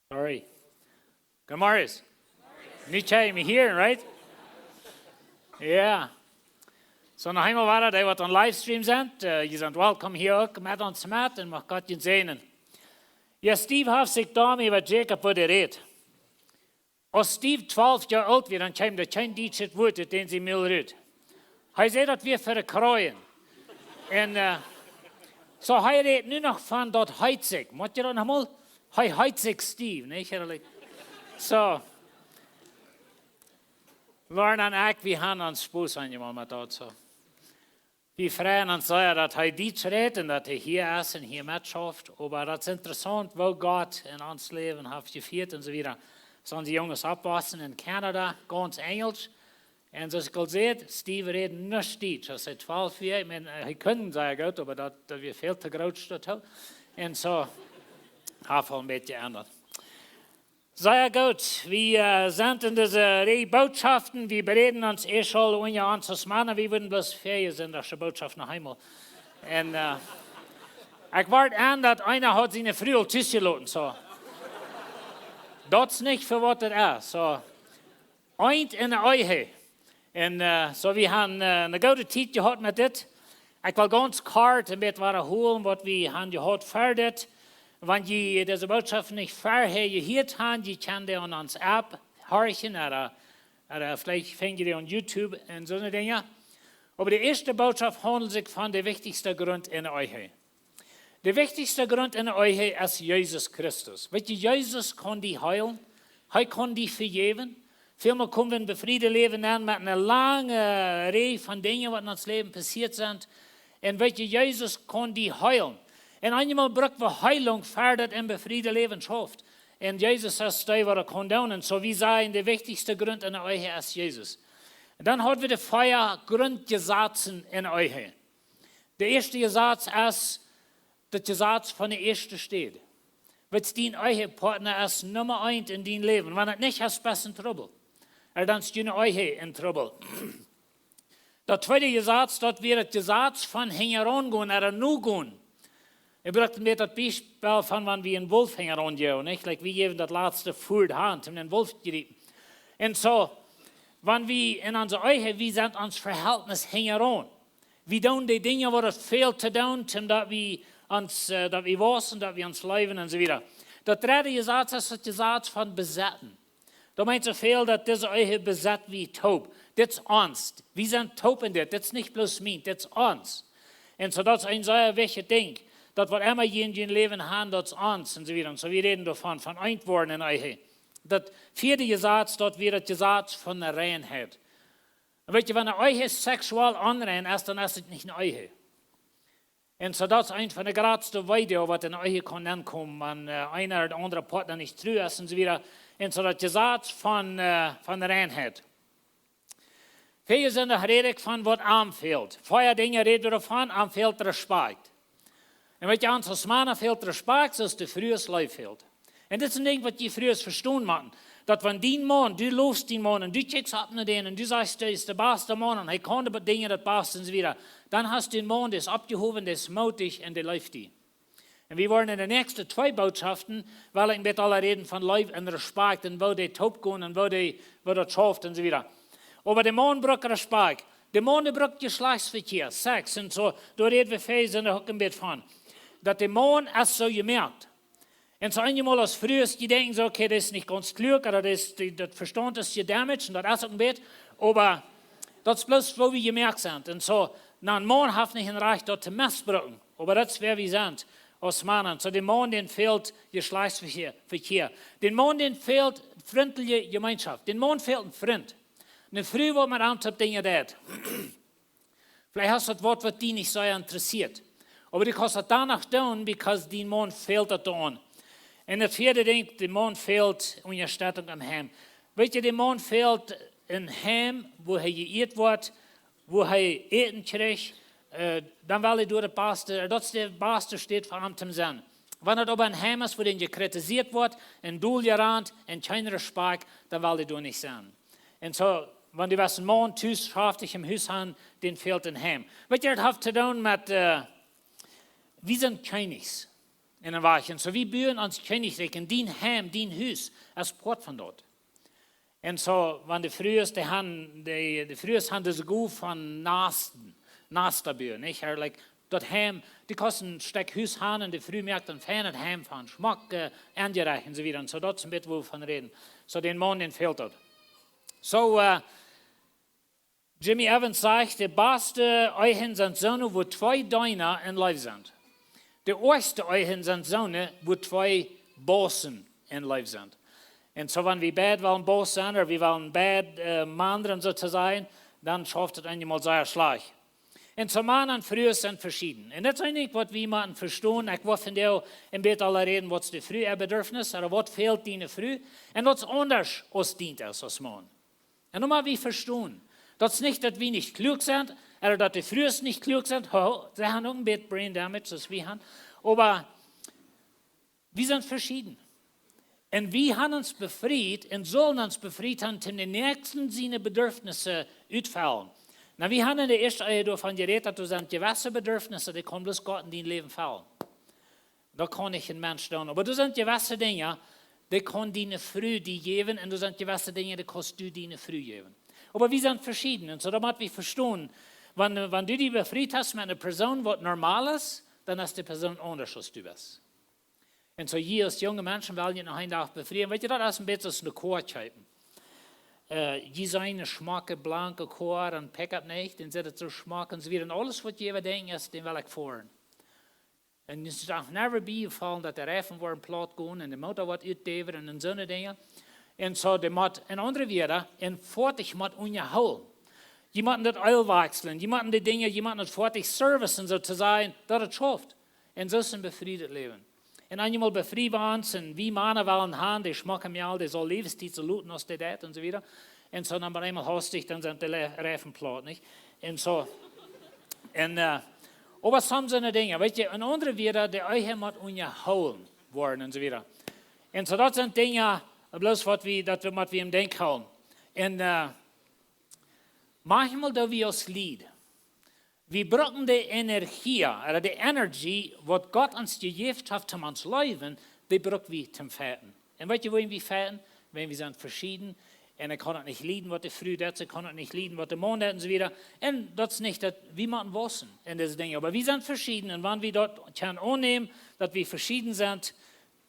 Sorry. Good morning. Nu kjenn jie mie hieren, right? Jo. Soo, noch eemol wada, dee waut aum Livestream sent, äh, jie sent welkom hia uk met ons met un mach Gott junt säajnen. Jo, Steve haft sikj doaräwa, waut Jacob wudd rät. Aus Steve twalf Joa oolt wia, dan kjeem doa kjeen dietschet Wuat ut dän sien Mul rut. Hee säd, daut wia fa de Kroien. Un, äh, soo, hee rät nu noch von daut heet sikj. Mott jie daut noch mol? Hee heet sikj Steve, nich? Soo, Lauren un ekj, wie haben ons Spos aunjemoakt met daut, soo. Wie freien ons sea, daut hee Dietsch rät un daut hee hia es un hia metschauft. Oba daut es interessaunt, woo Gott en ons Läwen haft jefieet un soo wieda. Soo, onse Junges oppwossen en Kanada, gaunz Enjelsch. Un soo aus ekj aul säd, Steve räd nuscht Dietsch. Aus hee twalf wia, ekj meen, äh, hee kunn sea goot, oba daut, daut wia väl too groot doatoo. Un soo, haft aul een bät jeendat. Sea goot. Wie, äh, sent en dise Reaj Bootschoften. Wie bereeden ons ieescht aul unja ons aus Mana. Wie wudden bloos fa jie sindachsche Bootschoft noch eemol. Un, äh, ekj woa aun, daut eena haud siene Fru aul tus jeloten, soo. Daut es nich fa waut daut es, soo. Eent en de Ehe. Un, äh, soo, wie haben, äh, eene goode Tiet jehaut met dit. Ekj well gaunz kort een bät wadaholen, waut wie haben jehaut ver dit. Wan jie dise Bootschoft nich verhäa jehieet haben, jie kjennen dee aun ons App horchen, ooda, ooda veleicht finj jie dee aun YouTube un soone Dinja. Oba de ieeschte Bootschoft haundelt sikj von de wichtichste Grunt en de Ehe. De wichtichste Grunt en de Ehe es Jesus Christus. Weet jie, Jesus kaun die heelen. Hee kaun die vejäwen. Välmol komen wie en befrieet Läwen aun met eene lange Reaj von Dinja, waut en ons Läwen passieet sent. Un weet jie, Jesus kaun die heelen. Un eenjemol bruck wie Heelunk, ver daut een befrieet Läwen schauft. Un Jesus es dee, waut daut kaun doonen. Un soo, wie sajen, de wichtichste Grunt en de Ehe es Jesus. Un dan haben wie de vea Gruntjesazen en de Ehe. De ieeschte Jesaz es daut Jesaz von de ieeschte Städ. Waut dien Ehepartner es Numma eent en dien Läwen. Wan et nich es, best en Trubbel. Ooda dan es diene Ehe en Trubbel. Daut tweede Jesaz, daut wia daut Jesaz von hinjaraun gonen, ooda nogonen. Wie bruckten wada daut Biespel von wan wie eenen Wolf hinjaraun jäwen, nich? Like, wie jäwen daut latste Fuat han, om dän Wolf to jriepen. Un soo, wan wie en onse Ehe, wie sent ons Verhältnis hinjaraun. Wie doonen de Dinja, waut et fält to doonen, om daut wie ons, äh, daut wie waussen, daut wie ons leewen un soo wieda. Daut dredde Jesaz es daut Jesaz von besetten. Daut meent soo väl, daut dise Ehe besett wie toop. Dit es ons. Wie sent toop en dit. Dit es nich bloos mient. Dit es ons. Un soo, daut es een sea wichtjet Dinkj. Daut waut emma jie en jun Läwen haben, daut es ons. Un soo wieda. Un soo, wie räden doavon, von eent woaren en Ehe. Daut vieede Jesaz, daut wia daut Jesaz von de Reinheit. Un weet jie, wan de Ehe seksuell onrein es, dan es et nich eene Ehe. Un soo, daut es eent von de jratste Weedoag, waut en de Ehe kaun aunkomen, wan, äh, eena ooda de aundre Partner nich tru es un soo wieda. Un soo, daut Jesaz von, äh, von de Reinheit. Väl Sindach räd ekj von waut am fält. Vea Dinja räd wie doavon, am fält Respekt. Un weet jie, ons aus Mana fält Respekt, soo aus de Frues Leew fält. Un dit es een Dinkj, waut jie Frues vestonen motten. Daut wan dien Maun, du lofst dien Maun un du kjikjst opp no dän un du sajchst, dee es de baste Maun un hee kaun de Dinja daut baste un soo wieda, dan hast du eenen Maun, dee es oppjehowen, dee es mootich un dee leeft die. Un wie woaren en de näakjste twee Bootschoften, well ekj een bät aul räden von Leew un Respekt un woo dee toop gonen un woo dee, woo daut schauft un soo wieda. Oba de Maun brukt Respekt. De Maun, dee brukt Jeschlajchtsvekjia, Sex un soo, doa räd wie väl Sindach uk een bät von. Daut de Maun es soo jemoakt. Un soo eenjemol aus Frues, dee denkjen soo, okay, daut es nich gaunz kloak, ooda daut es, dee, daut Vestaunt es jedamaged, un daut es uk een bät, oba daut es bloos, woo wie jemoakt sent. Un soo, na, een Maun haft nich een Rajcht, daut to mestbruken, oba daut es, wäa wie sent, aus Mana. Soo, dän Maun, dän fält Jeschlajchtsvekjia, Vekjia. Dän Maun, dän fält frintliche Jemeenschoft. Dän Maun fält een Frint. Eene Fru, waut met am toop Dinja deit. Veleicht hast du daut Wuat, waut die nich soo interessieet. Oba du kaust daut dan noch doonen, because dien Maun fält daut aun. Un daut vieede Dinkj, dän Maun fält Unjastettunk em Heim. Weet jie, dän Maun fält een Heim, wua hee jeieet woat, wua hee Äten kjricht, äh, dan well hee doa de baste, daut es de baste Städ fa am to sennen. Wan et oba een Heim es, wua dän jekritisiet woat, un dol jerant, un kjeen Respekt, dan well hee doa nich sennen. Un soo, wan du best een Maun tus, schaftich em Hus han, dän fält een Heim. Weet jie, daut haft to doonen met, äh, wie sent Kjennichs en een Wajch. Un soo, wie buen ons Kjennichrikj, un dien Heim, dien Hus, es Poat von daut. Un soo, wan de Frues, dee han, de, de Frues han dise Gow von Nasten, Nastenbuen, nich? Like, daut Heim, dee kosten een Stekj Hus han un de Fru moakt een feinet Heim von, schmock enjerecht un soo wieda. Un soo, daut es een bät, wua wie von räden. Soo, dän Maun, dän fält daut. Soo, äh, Jimmy Evans sajcht, de baste Ehen sent soone, wua twee Deena en Leew sent. De oajste Ehen sent soone, wua twee Baussen en Leew sent. Un soo, wan wie beid wellen Baus sennen, ooda wie wellen beid, äh, Mana sennen, soo to sajen, dan schauft daut eenjemol sea schlajcht. Un soo, Mana un Frues sent veschieden. Un daut es eent, waut wie motten vestonen. Ekj wull vondoag een bät aul räden, waut es de Fru äa Bedurfnis, ooda waut fält diene Fru, un waut es aundasch aus dient es aus Maun. Un nu mott wie vestonen, daut es nich, daut wie nich kluak sent, ooda daut de Frues nich kluak sent. Ho, see han uk een bät brain damage, soo aus wie han. Oba wie sent veschieden. Un wie han ons befriet un sellen ons befriet han, om dän Näakjsten siene Bedurfnisse utfellen. Nu, wie han en de ieeschte Ehe doavon jerät, daut doa sent jewesse Bedurfnisse, dee kaun bloos Gott en dien Läwen fellen. Daut kaun nich een Mensch doonen. Oba doa sent jewesse Dinja, dee kaun diene Fru die jäwen, un doa sent jewesse Dinja, dee kaust du diene Fru jäwen. Oba wie sent veschieden. Un soo, daut mott wie vestonen. Wan, wan du die befriet hast met eene Persoon, waut normal es, dan es dee Persoon aundasch aus du best. Un soo, jie aus junge Menschen wellen junt noch een Dach befrieen. Weetst du, daut es een bät soo aus eene Koa kjeepen. Äh, jie seenen eene schmocke, blanke Koa, een Pickup, nich? Dee sitt soo schmock un soo wieda. Un aules, waut jie äwadenkjen, es, dän well ekj foaren. Un daut es noch never befaulen, daut de Reifen woaren plaut gonen un de Motor woat utdäwen un soone Dinja. Un soo, dee mott, en aundre Wieed, een Foatich mott unjahoolen. Jie motten daut Eel wajchslen, jie motten de Dinja, jie motten daut Foatich servicen, soo to sajen, daut et schauft. Un soo es een befriedet Läwen. Un eenjemol befrie wie ons, un wie Mana wellen han, dee schmocke Mejal, dee saul Läwenstiet soo looten aus dee deit un soo wieda. Un soo, dan bie eemol haustich, dan sent de Le-, Reifen plaut, nich? Un soo. Un, äh, oba soone Dinja, weetst du, en aundre Wieed, de Ehe mott unjahoolen woaren un soo wieda. Un soo, daut sent Dinja, bloos waut wie, daut wie, waut wie em Denkj hoolen. Un, äh, maunchmol doo wie ons leed. Wie brucken de Energie, ooda de Energie, waut Gott ons jejäft haft, om ons läwen, dee bruck wie toom fighten. Un weetst du, wuarom wie fighten? Wan wie sent veschieden. Un ekj kaun daut nich lieden, waut de Fru deit, ekj kaun daut nich lieden, waut de Maun deit, un soo wieda. Un daut es nich daut, wie motten wausen en dise Dinja. Oba wie sent veschieden. Un wan wie daut kjennen aunnämen, daut wie veschieden sent,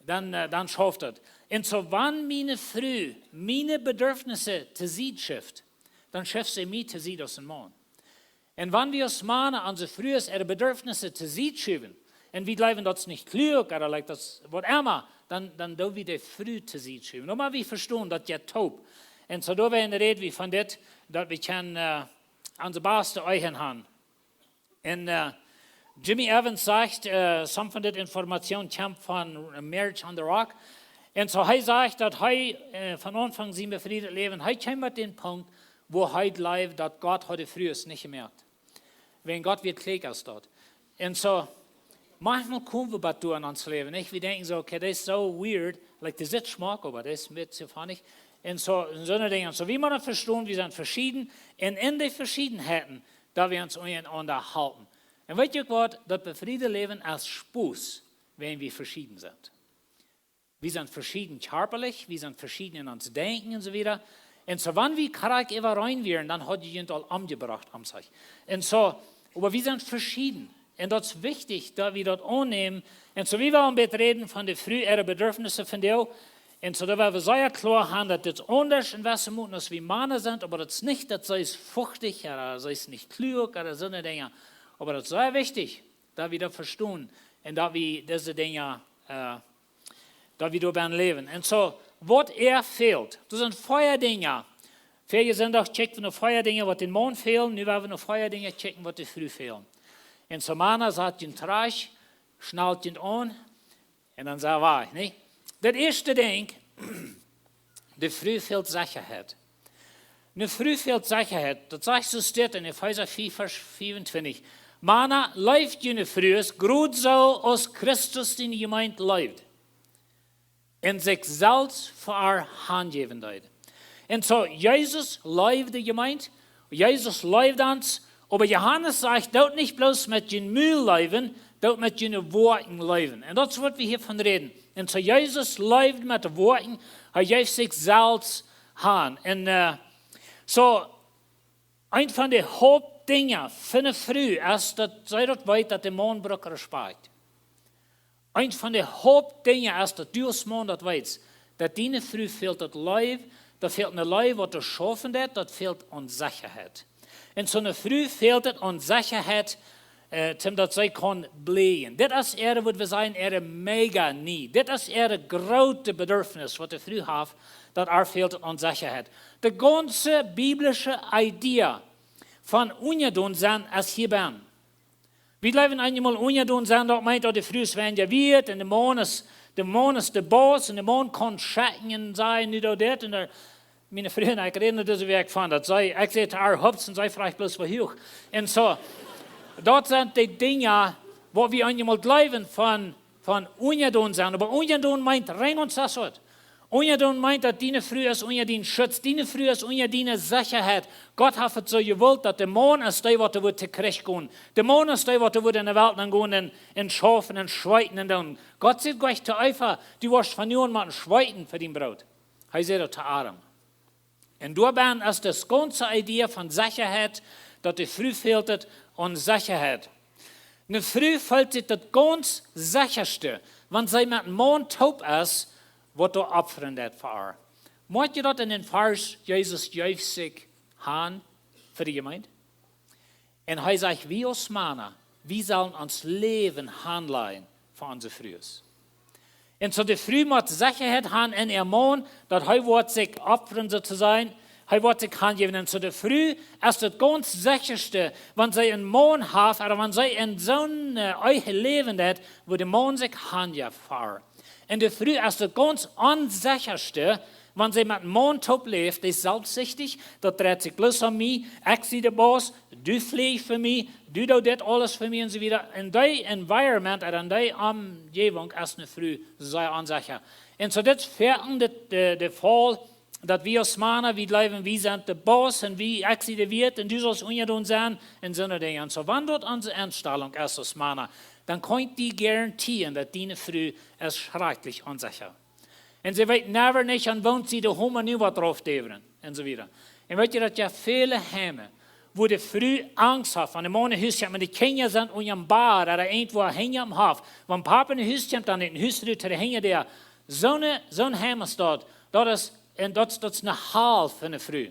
dan, äh, dan schauft daut. Un soo, wan miene Fru miene Bedurfnisse to Sied schuft, dan schuft see mie to Sied aus een Maun. Un wan wie aus Mana onse Frues äare Bedurfnisse to Sied schuwen, un wie jleewen, daut es nich kluak, ooda, like, daut es waut emma, dan, dan doo wie de Fru to Sied schuwen. Nu mott wie vestonen, daut jeit toop. Un soo, doawäajen räd wie von dit, daut wie kjennen, äh, onse baste Ehen han. Un, äh, Jimmy Evans sajcht, äh, some von dit Information kjemt von Marriage on the Rock. Un soo, hee sajcht, daut hee, äh, von Aunfank sien befriedet Läwen, hee kjeem met dän Punkt, wua hee jleewd, daut Gott haud de Frues nich jemoakt. Wan Gott wia kjlieekja aus daut. Un soo, maunchmol kome wie bat doa en ons Läwen, nich? Wie denkjen soo, okay, daut es soo weird, like, daut sitt schmock, oba daut es een bät funny. Un soo, un soone Dinja. Soo, wie motten vestonen, wie sent veschieden. Un en de Veschiedenheiten, daut wie ons unjarenaunda halpen. Un weetst du uk waut, daut befriede Läwen es Spos, wan wie veschieden sent. Wie sent veschieden kjarpalich, wie sent veschieden en ons Denkjen un soo wieda. Un soo, wan wie krakjt äwareen wieren, dan haud jie junt aul omjebrocht, om sikj. Un soo, oba wie sent veschieden. Un daut es wichtich, daut wie daut aunnämen. Un soo, wie wellen een bät räden von de Fru äare Bedurfnisse vondoag. Un soo, daut wie sea kloa han, daut dit aundasch en wesse Moten aus wie Mana sent, oba daut es nich, daut see es fuchtich, ooda see es nich kluak, ooda soone Dinja. Oba daut es sea wichtich, daut wie daut vestonen un daut wie dise Dinja, äh, daut wie doabie läwen. Un soo, waut äa fält, daut sent vea Dinja. Väaje Sindach kjikjt wie no vea Dinja, waut dän Maun fält, nu woa wie no vea Dinja kjikjen, waut de Fru fält. Un soo, Mana, sat junt trigj, schnalt junt aun, un dan sent wie, nä? Daut ieeschte Dinkj, de Fru fält Sechaheit. Eene Fru fält Sechaheit. Daut sajcht soo, steit en Efeesa vea, Varsch veeauntwintich. Mana, leeft june Frues, krakjt soo aus Christus de Jemeent leeft. Un sikj selfst fa äa hanjäwen deed. Un soo, Jesus leeft de Jemeent, Jesus leeft ons, oba Johanes sajcht, doot nich bloos met jun Mul leewen, doot met june Woakjen leewen. Un daut es waut wie hia von räden. Un soo, Jesus leeft met de Woakjen, hee jeef sikj selfst han. Un äh, so, een von de Hauptdinja fa eene Fru es, daut see daut weet, daut de Maun brukt Respekt. Een von de Hauptdinja es, daut du aus Maun daut weetst, daut diene Fru fält daut Leew, daut fält eene Leew, waut doa schaufen deit, daut fält aun Sechaheit. Un soone Fru fält et aun Sechaheit, äh, toom daut see kaun blieejen. Dit es äare, waut wie sajen, äare mega need. Dit es äare groote Bedürfnis, waut de Fru haft, daut äa fält et aun Sechaheit. De gaunze biblische Idee von unjadon sennen es hia bennen. Wie jleewen eenjemol unjadon sennen, daut meent, daut de Fru es weinja wieet un de Maun es, de Maun es de Boss un de Maun kaun schekjen un sajen, nu doa dit un doa. Miene Fru un ekj räden dise Wäakj von daut. See, ekj säd to äa: "Hups," un see fruach bloos: "Woo huach?" Un so, daut sent de Dinja, waut wie eenjemol jleewen von, von unjadon sennen. Oba unjadon meent rein un sasot. Unjadon meent, daut diene Fru es unja dienen Schutz, diene Fru es unja diene Sechaheit. Gott haft et soo jewult, daut de Maun es dee, waut doa woat to Kjrich gonen. De Maun es dee, waut doa woat enne Welt nengonen un, un schaufen un schweeten un doonen. Gott säd nich to Eva: "Du woascht von nu aun mau schweeten fa dien Broot." Hee säd daut to Adam. Un doabennen es de gaunze Idee von Sechaheit, daut de Fru fält et aun Sechaheit. Eene Fru feelt sikj daut gaunz sechaste, wan see met eenen Maun toop es, waut doa opfren deit fa äa. Moakt jie daut en dän Varsch, Jesus jeef sikj han fa de Jemeent? Un hee sajcht, wie aus Mana, wie sellen ons Läwen hanlajen fa onse Frues. Un so de Fru mott Sechaheit han en äa Maun, daut hee woat sikj opfren, soo to sajen. Hee woat sikj hanjäwen. Un so de Fru es daut gaunz sechaste, wan see eenen Maun haft, ooda wan see en soon, äh, Ehe läwen deit, wua de Maun sikj hanjeft fa äa. Un de Fru es daut gaunz onsechaste, wan see met eenen Maun toop läft, dee es selfstsichtich, daut dreit sikj bloos om mie, ekj sie de Boss, du fleajst fa mie, du doost dit aules fa mie un soo wieda. En dee environment, ooda en dee Omjäwunk es eene Fru sea onsecha. Un so dit es foaken de, de, de Faul, daut wie aus Mana, wie jleewen, wie sent de Boss un wie, ekj sie de Wieet un du saust unjadon sennen un soone Dinja. Un so, wan daut onse Enstalunk es aus Mana, dan kaun ekj die garantieren, daut diene Fru es schrakjlich onsecha. Un see weet never nich, aun woont see de Homa nu waut drauf däwen un soo wieda. Un weet jie, daut jeft väle Heime, wua de Fru Angst haft, wan de Maun no Hus kjemt, wan de Kjinja sent unja däm Bad ooda irjentwua hinja aum Hoff. Wan Papa no Hus kjemt, dan nich no Hus rut, hinja däa. Soone, soon Heim es daut. Daut es, un daut, daut es eene Hal fa eene Fru.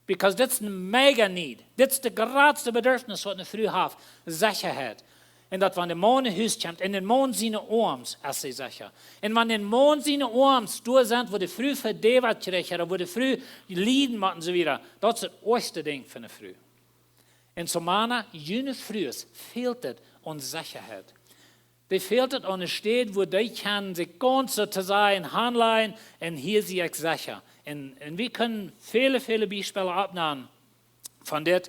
Because dit es een mega need. Dit es de jratste Bedürfnis waut eene Fru haft, Sechaheit. Un daut wan de Maun no Hus kjemt, en dän Maun siene Oarms es see secha. Un wan dän Maun siene Oarms doa sent, wua de Fru vedäwet kjricht, ooda wua de Fru lieden mott un soo wieda, daut es daut oajchste Dinkj fa eene Fru. Un so, Mana, june Frues fält et aun Sechaheit. Dee fält et aun eene Städ, wua dee kjennen sikj gaunz, soo to sajen, hanlajen un hia sie ekj secha. Un, un wie kjennen väle, väle Biespels oppnämen von dit.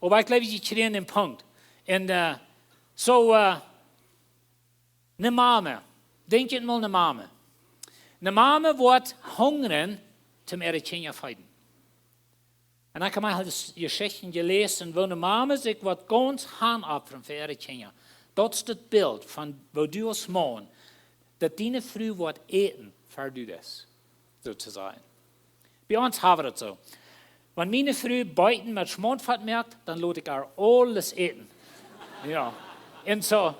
Oba ekj jleew, jie kjrieen dän Punkt. Un, äh, so, äh, eene Mame, denkj jie mol, eene Mame. Eene Mame woat hungren, toom äare Kjinja feeden. Un ekj hab mol Jeschichten jeläsen, wua eene Mame sikj woat gaunz hanopfren fa äare Kjinja. Daut es daut Bilt von woo du aus Maun, daut diene Fru woat äten, fa du daut, soo to sajen. Bie ons hab wie daut soo. Wan miene Fru Beeten met Schmauntfat moakt, dan lot ekj äa aules äten. Jo. Un so,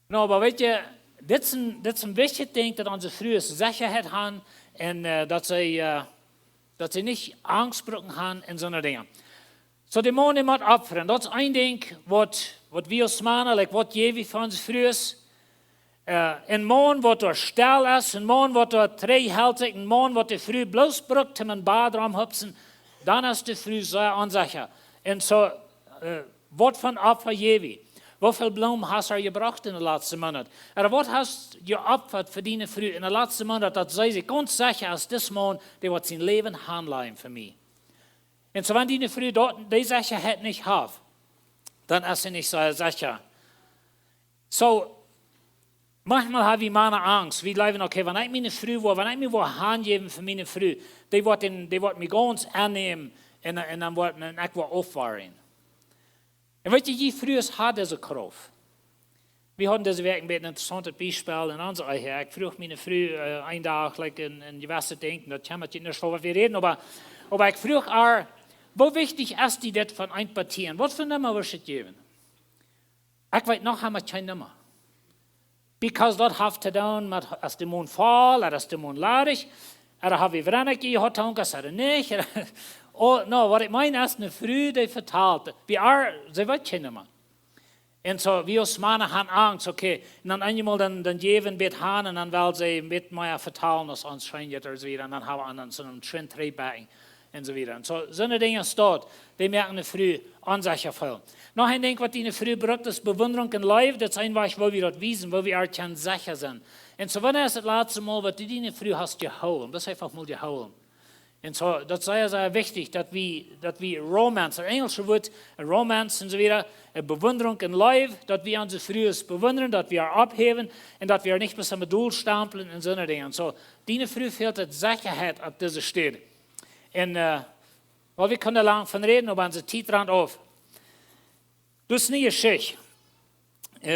no, oba weet jie, dit es een, dit es een wichtjet Dinkj, daut onse Frues Sechaheit han un, äh, daut see, äh, daut see nich Angst brucken han un soone Dinja. So, de Maun, dee mott opfren. Daut es een Dinkj, waut, waut wie aus Mana, like, waut jäw wie fa onse Frues? Äh, een Maun, waut doa stell es, een Maun, waut doa trigjhelt, een Maun, waut de Fru bloos brukt, om em Bad romhupsen, dan es de Fru sea onsecha. Un so, äh, waut fa Opfa jäw wie? Woo väl Bloomen hast du jebrocht en de latste Moonat? Ooda waut hast du jeopfat fa diene Fru en de latste Moonat, daut see sikj gaunz secha es, dis Maun, dee woat sien Läwen hanlajen fa mie? Un so, wan diene Fru daut, dee Sechaheit nich haft, dan es see nich sea secha. So, maunchmol hab wie Mana Angst. Wie jleewen, okay, wan ekj miene Fru woa, wan ekj mie woa hanjäwen fa miene Fru, dee woat en, dee woat mie gaunz aunnämen un, un dan woat, un ekj woa aufwoaren. Un weet jie, jie Frues han dise Krauft. Wie hauden dise Wäakj een bät een interessauntet Biespel en onse Ehe. Ekj fruach miene Fru een Dach, like, een jewesset Dinkj, daut kjeem nich von waut wie räden, oba ekj fruach ar: Woo wichtich es die dit von een Partien? Waut fa Numma wurscht du jäwen? Ekj weet noch emma kjeen Numma. Because daut haft to doonen met, es de Mond voll, ooda es de Mond ladich, ooda hab wie weinich jehaut, ooda nich. Oh no, waut ekj meen es, ne Fru dee vetalt, wie ar, see weet kjeen Numma. Un soo, wie aus Mana han Angst, okay, un dan eenjemol dan jäwen wie bät han un dan well see bät mea vetalen aus ons scheen jeit, ooda soo wieda, un dan hab wie aun soon schwind trigj backing un soo wieda. Un soo, soone Dinja staut, dee moaken ne Fru onsecha feelen. Noch een Dinkj waut diene Fru brukt es Bewundrunk un Leew. Daut es een Wajch woo wie daut wiesen, woo wie ar kjennen secha sennen. Un soo, wanea es daut latste Mol waut du diene Fru hast jehoolen? Daut es eefach mol jehoolen. Un soo, daut es sea, sea wichtich daut wie romance, daut enjelsche Wuat romance un soo wieda, Bewundrunk un Leew, daut wie onse Frues bewundren, daut wie ar opphäwen un daut wie ar nich bloos aum Dol stamplen un soone Dinja. Un soo, diene Fru fält daut Sechaheit opp dise Städ. Un well, wie kunnen lang von räden, oba onse Tiet rant auf. Daut es ne Jeschicht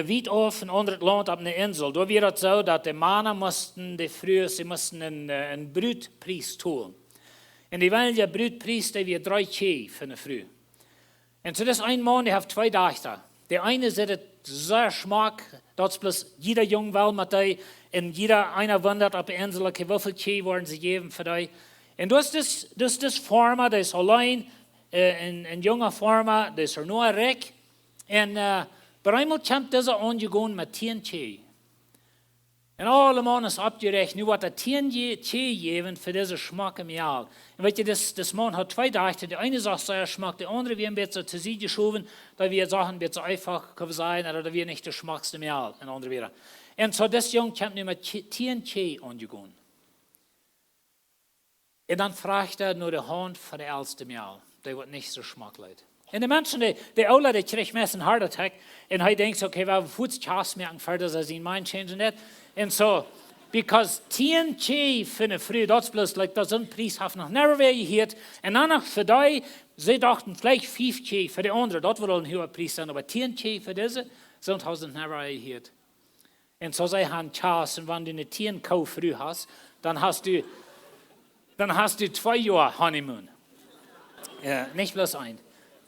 wiet auf en aundret Launt opp ne Insel. Doa wia daut soo daut de Mana musten, de Frues, see musten een Brutpries tolen. Un de ewentliche Brutpries, dee wia dree Kjeaj fa ne Fru. Un soo, daut es een Maun, dee haft twee Dajchta. De eene sitt daut sea schmock, daut es bloos, jieda Jung well met dee, un jieda eena wundat opp de Insel, okay, woo väl Kjeaj woaren see jäwen fa dee? Un daut es, daut es Farma, dee es auleen, een junga Farma, dee es ea noch rikj. Un bie eemol kjemt dise aunjegonen met tieen Kjeaj. Un aule Maun es oppjerecht, nu woat hee tieen Kjeaj jäwen fa dise schmocke Mejal. Un weetst, dis Maun haud twee Dajchta, de eene sach sea schmock, de aundre wia een bät soo to Sied jeschowen, daut wia, sach een bät soo eefach, kaun wie sajen, daut wia nich de schmockste Mejal, en aundre Wieed. Un soo dis Jung kjemt nu met tieen Kjeaj aunjegonen. Un dan frajcht hee no de Haunt von de elste Mejal, dee waut nich soo schmock leet. Un de Mensch, de oola, dee kjricht meist een heart attack. Un hee denkjt, okay, well, wie fuaz Kjast moaken, ver daut hee sien mind changen deit. Un soo, because tieen Kjeaj fa ne Fru, daut es bloos, like, daut soon Pries haft noch never wäa jehieet. Un dan noch fa dee, see dochten veleicht fief Kjeaj fa de aundre, daut wudd aul een huaga Pries sennen, oba tieen Kjeaj fa dise, soont haud see never jehieet. Un soo see han Kjast, un wan du ne tieen Koo Fru hast, dan hast du twee Joa honeymoon. Nich bloos eent.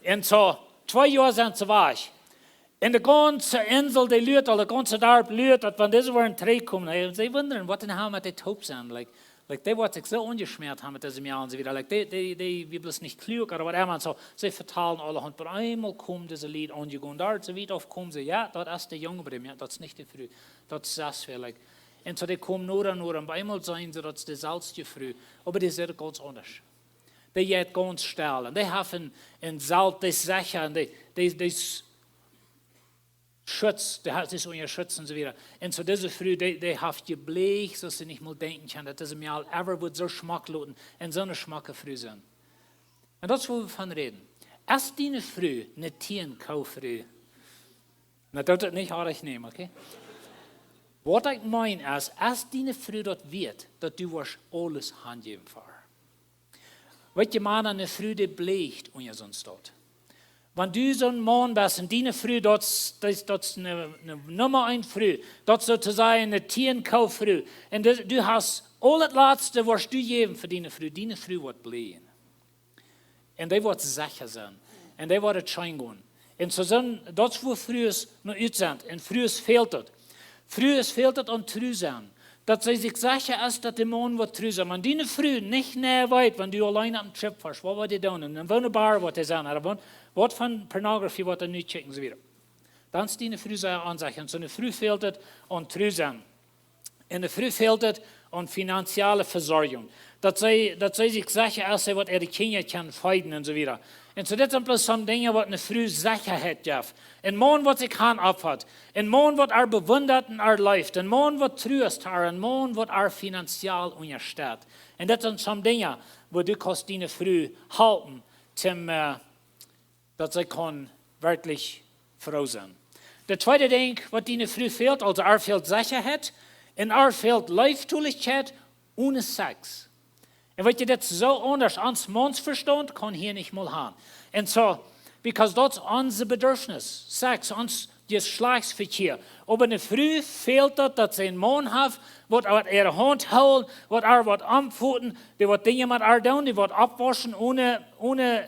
Un soo, twee Joa sent see wajch. Un de gaunze Insel, dee luat aul, daut gaunze Darp luat, daut wan dise woaren trigjkomen, un see wundren, waut dan met dee toop sent, like, dee woat sikj soo aunjeschmäat han met dise Mejal un soo wieda, like, dee wia bloos nich kluak ooda waut emma. Un soo, see vetalen aulahaunt, oba eemol komen dise Lied aunjegonen, doa soo wiet auf komen see, jo, daut es de Jung, oba daut es nich de Fru, daut es sest wäa, like. Un soo dee komen noda un noda, un bie eemol seenen see, daut es de selfsje Fru, oba dee sitt gaunz aundasch. Dee jeit gaunz stell, un dee haft een Salt, dee es secha, un dee es schutz, dee es unja Schutz un soo wieda. Un soo dise Fru, dee haft jebleecht, soo aus see nich mol denkjen kaun, daut dise Mejal ever wudd soo schmock loten un soone schmocke Fru sennen. Un daut es wua wie von räden. Es diene Fru ne tieen Koo Fru? Na, daut es nich oajch nämen, okay? Waut ekj meen es, es diene Fru daut wieet, daut du woascht aules hanjäwen fa ar? Weetst, Mana, ne Fru dee bleecht unja soon Staut. Wan du soon Maun best un diene Fru, daut es ne Numma eent Fru, daut es soo to sajen ne tieen Koo Fru, un du hast aul daut latste woascht du jäwen fa diene Fru, diene Fru woat bleejen. Un dee woat secha sennen. Un dee woat daut scheen gonen. Un soo, daut es wua Frues no ut sent. Un Frues fält daut. Frues fält daut aun tru sennen. Daut see sikj secha es, daut de Maun woat tru sennen. Wan diene Fru nich mea weet, wan du auleen opp een trip foascht, waut woat dee doonen? Un woo ne bar woat dee sennen? Ooda waut von pornography woat dee nu kjikjen, soo wieda. Dan es diene Fru sea aunsecha. Un soo ne Fru fält daut aun tru sennen. Un ne Fru fält daut aun finanzielle Vesorjunk. Daut see sikj secha es, see woat äare Kjinja kjennen feeden un soo wieda. Un soo, dit sent bloos some Dinja waut ne Fru Sechaheit jeft. Een Maun waut sikj han oppfot. Een Maun waut ar bewundat un ar leeft. Een Maun waut tru es to ar. Een Maun waut ar finanziell unjastett. Un dit sent some Dinja wua du kaust diene Fru halpen, toom daut see kaun werkjlich froo sennen. Daut tweede Dinkj waut diene Fru fält, aulsoo ar fält Sechaheit un ar fält Leeftolichkjeit one Sex. Un weetst, daut es soo aundasch, ons Maunsvestaunt kaun hia nich mol han. Un soo, because daut es onse Bedurfnis, Sex, ons Jeschlajchtsvekjia. Oba eene Fru fält daut, daut see eenen Maun haft, waut ar äare Haunt hoolen, waut ar woat omfoten, dee woat Dinja met ar doonen, dee woat oppwauschen onen, onen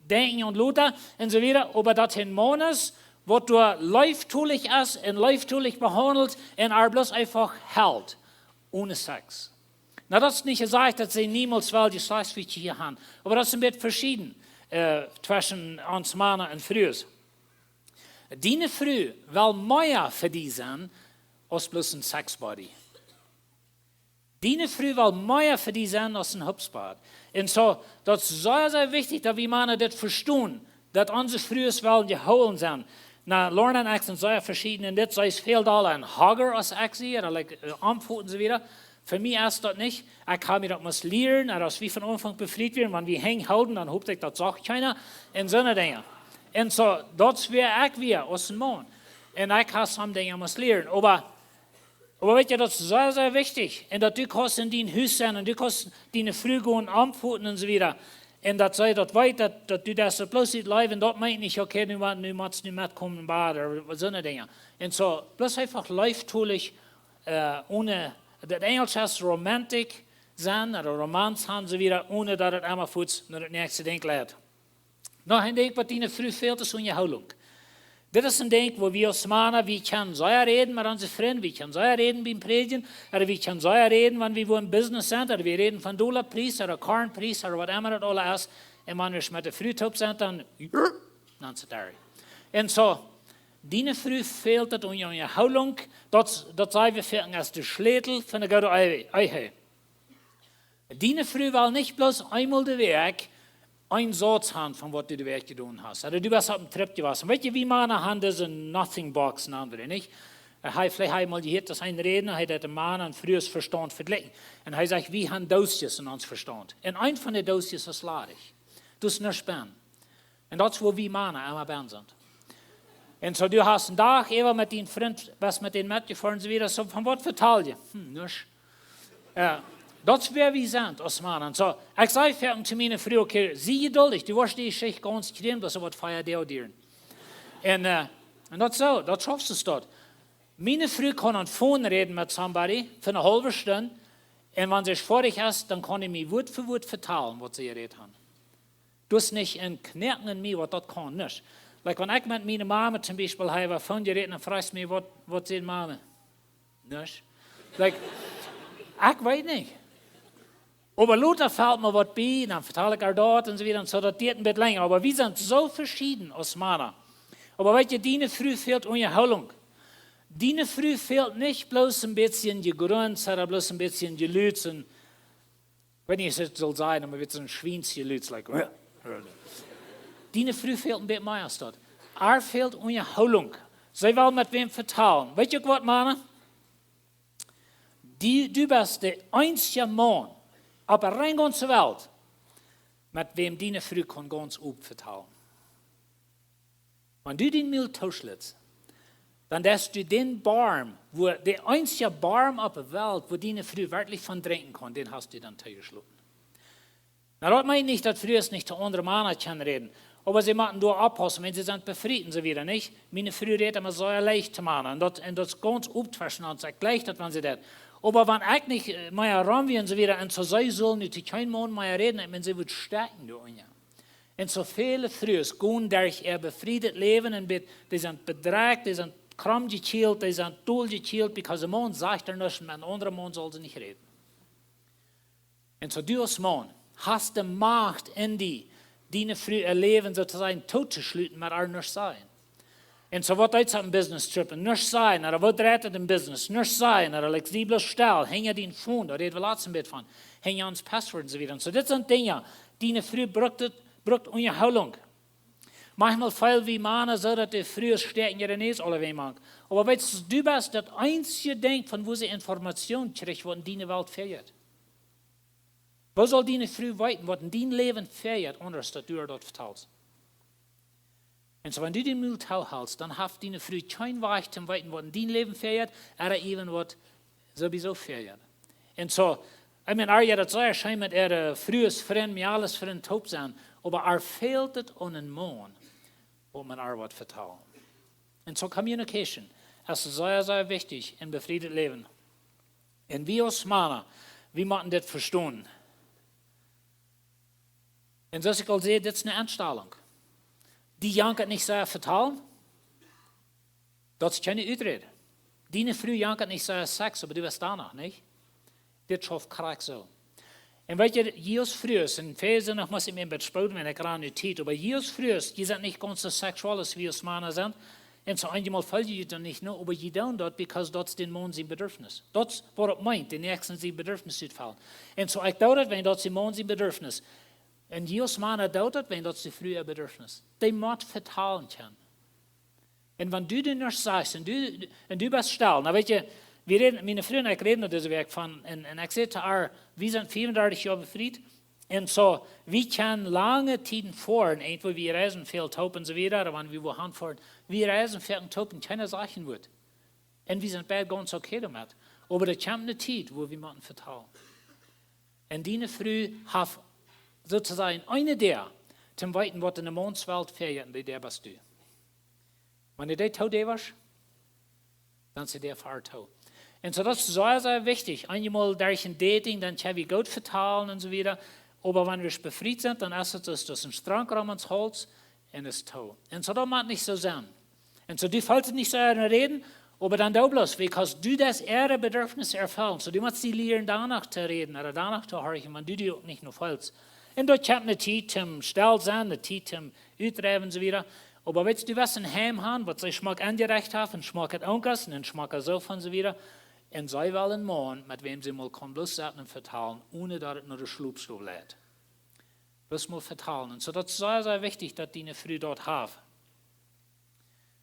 denkjen un lota un soo wieda. Oba daut eenen Maun es, waut doa leeftolich es un leeftolich behaundelt un ar bloos eefach helt, onen Sex. Nu, daut es nich jesajcht, daut see niemols well Jeschlajchtsvekjia haben, oba daut es een bät veschieden, äh, tweschen ons Mana un Frues. Diene Fru well mea fa die sennen aus bloos een sex buddy. Diene Fru well mea fa die sennen aus een hubspot. Un soo, daut es sea, sea wichtich, daut wie Mana dit vestonen, daut onse Frues wellen jehoolen sennen. Nu, Lorna un ekj sent sea veschieden en dit. See es väl dolla een hugger aus ekj sie, ooda, like, äh, omfoten un soo wieda. Fa mie es daut nich. Ekj hab mie daut must lieren, un aus wie von Aunfank befriet wieren, wan wie Henj hoolen, dan hoped ekj, daut sach kjeena, un soone Dinja. Un soo, daut es wäa ekj wia aus een Maun. Un ekj hab some Dinja must lieren. Oba, oba weetst, daut es sea, sea wichtich. Un daut du kaust en dien Hus sennen un du kaust diene Fru gonen omfoten un soo wieda. Un daut see daut weet, daut, daut du daut bloos nich leefst, un daut meent nich, okay, nu, wa- nu motst nu metkomen, ooda soone Dinja. Un soo, bloos eefach leeftolich, äh, onen, daut Enjelsche es romantic sennen, ooda romance haben, soo wieda, onen daut et emma fuaz no daut näakjste Dinkj leit. Noch een Dinkj, waut diene Fru fält, es Unjahoolunk. Dit es een Dinkj, wua wie aus Mana, wie kjennen sea räden met onse Frind, wie kjennen sea räden biem Prädjen, ooda wie kjennen sea räden, wan wie wua em Business sent, ooda wie räden von Dollarpries, ooda Kornpries, ooda waut emma daut aula es. Un wan wie met de Fru toop sent, dan, dan sent dee. Un soo, diene Fru fält daut Unja-, Unjahoolunk, daut, daut saj wie foaken aus de Schlätel von eene goode Ehe. Ehe. Diene Fru well nich bloos eemol de Wäakj een Sauz haben von waut du de Wäakj jedonen hast. Ooda du best opp een Trip jewast. Un weetst, wie Mana haben dise nothing box, nanen wie dee, nich? Äh, hee, veleicht hab jie mol jehieet, daut een Rädna, hee deed de Mana un Frues Vestaunt vejlikjen. Un hee sajcht, wie haben Doosjes en ons Vestaunt. Un eent von de Doosjes es ladich. Daut es nuscht bennen. Un daut es, wua wie Mana emma bennen sent. Un soo, du hast een Dach äwa met dien Frint, best met dän metjefoaren, soo wieda, soo, von waut vetal jie? Hm, nuscht. Jo, daut es wäa wie sent aus Mana. Un soo, ekj saj foaken to miene Fru, okay, sie jeduldich, du woascht dee Jeschicht gaunz kjrieen, daut woat fea Doag dieren. Un, äh, un daut es soo, daut schaufst du daut. Miene Fru kaun aum Phone räden met somebody fa eene haulwe Stund, un wan see foadich es, dan kaun dee mie Wuat fa Wuat vetalen, waut see jerät haben. Daut es nich een Knoaken en mie, waut daut kaun, nuscht. Like, wan ekj met miene Mame toom Biespel hab äwa Phone jerät, dan fruach see mie, waut, waut säd Mame? Nuscht. Like, ekj weet nich. Oba lota felt mie waut bie, dan vetal ekj ar daut un soo wieda, un soo, daut diat een bät lenja. Oba wie sent soo veschieden aus Mana. Oba weetst, diene Fru fält Unjahoolunk. Diene Fru fält nich bloos een bät Jegruns, ooda bloos een bät Jelüts un Ekj weet nich, aus ekj daut saul sajen, oba wie sent Schwienselju, it's like, diene Fru fält een bät mea aus daut. Ar fält Unjahoolunk. See well met wäm vetalen. Weetst uk waut, Mana? Du, du best de eensje Maun opp de gaunze Welt, met wäm diene Fru kaun gaunz op vetalen. Wan du dien Mul tooschlitst, dan deist du dän Borm, wua, de eensje Borm opp de Welt, wua diene Fru werkjlich von drinkjen kaun, dän hast du dan toojeschloten. Nu, daut meent nich, daut Frues nich to aundre Mana kjennen räden. Oba see motten doa oppaussen, wan see sent befriet un soo wieda, nich? Miene Fru rät emma soo leicht to Mana. Un daut, un daut es gaunz opp tweschen ons. Ekj jleich daut, wan see daut. Oba wan ekj nich, äh, mea rom wia un soo wieda, un soo see sull nu to kjeen Maun mea räden, ekj meen, see wudd stoawen doa unja. Un soo väle Frues gonen derch äa befriedet Läwen un bie-, dee sent bedrekjt, dee sent krom jekjielt, dee sent dol jekjielt, because de Maun sajcht ar nuscht, met een aundren Maun saul see nich räden. Un soo du aus Maun hast de Macht en die, diene Fru äa Läwen soo to sajen toottoschluten, met ar nuscht sajen. Un soo waut deist du opp een Business Trip? Nuscht sajen, ooda waut dreit et em Business? Nuscht sajen, ooda, like, sie bloos stell, hinja dien Phone, doa räd wie latst een bät von. Hinja ons Passwort un soo wieda. Un soo, dit sent Dinja, diene Fru brukt et, brukt Unjahoolunk. Maunchmol feel wie Mana soo, daut de Frues stoaken äare Näs aulawäajen mank. Oba weetst, du best daut eensje Dinkj, von wua see Information kjricht, waut en diene Welt fäajat. Woo saul diene Fru weeten, waut en dien Läwen fäajat, onen daut du ar daut vetalst? Un soo, wan du dien Mul toohelst, dan haft diene Fru kjeen Wajch to weeten, waut en dien Läwen fäajat, ooda even waut sowieso fäajat. Un soo, ekj meen, ar jeit daut sea scheen met äare Frues Frind, Mejales Frind toop sennen, oba ar fält et aun een Maun, waut maun ar waut vetalen. Un soo communication es sea, sea wichtich en befrieet Läwen. Un wie aus Mana, wie motten dit vestonen. Un soo aus ekj aul säd, dit es eene Enstalunk. Dee jankat nich sea vetalen. Daut es kjeene Uträd. Diene Fru jankat nich sea Sex, oba du best doa noch, nich? Dit schauft krakjt soo. Un weet jie, jie aus Frues, un väl sent noch, mott ekj mie een bät spooden, wan ekj ran nu Tiet, oba jie aus Frues, jie sent nich gaunz soo sexuell aus wie aus Mana sent. Un soo eenjemol feel jie daut dan nich, no, oba jie doonen daut, because daut es dän Maun sien Bedürfnis. Daut es waut et meent, dän Näakjsten sien Bedürfnis utfellen. Un soo, ekj doo daut, wan daut es dän Maun sien Bedürfnis. Un jie aus Mana doonen daut, wan daut es de Fru äa Bedürfnis. Dee mott vetalen kjennen. Un wan du daut nich sajchst un du, un du best stell, dan weet jie, wie räden, miene Fru un ekj räden dise Wäakj von, un, un ekj säd to äa, wie sent fiefundartich Joa befriet, un soo, wie kjennen lange Tieden foaren, eent wua wie reisen väl toop un soo wieda, wan wie wua han foaren, wie reisen foaken toop un kjeena sajcht een Wuat. Un wie sent beid gaunz okay doamet. Oba doa kjemt eene Tiet, wua wie motten vetalen. Un diene Fru haft sozusagen eene Däa, toom weeten, waut en de Manswelt fält, un dee Däa best du. Wan du dee too deed, dan es dee Däa fa äa too. Un soo, daut es sea, sea wichtich. Eenjemol derch een Dating, dan kjenn wie goot vetalen un soo wieda. Oba wan wie befriet sent, dan es et soo, daut es een Strank rom ons Hauls un es too. Un soo, daut mott nich soo sennen. Un soo, du feelst et nich soo en räden, oba dan doo bloos, because du daut äare Bedürfnis erfellen. Soo, du motst die lieren, doano to räden, ooda doano to horchen, wan du die uk nich no feelst. Un daut kjemt eene Tiet toom stell sennen, eene Tiet toom utdreiwen un soo wieda. Oba weetst du, waut een Heim han, waut see schmock aunjerecht haft, un schmock et Onkas, un schmock et soo von soo wieda. Un see well een Maun, met wäm see mol kaun bloos sitten un vetalen, onen daut et no de Schlopstow leit. Bloos mol vetalen. Un soo, daut es sea, sea wichtich, daut diene Fru daut haft.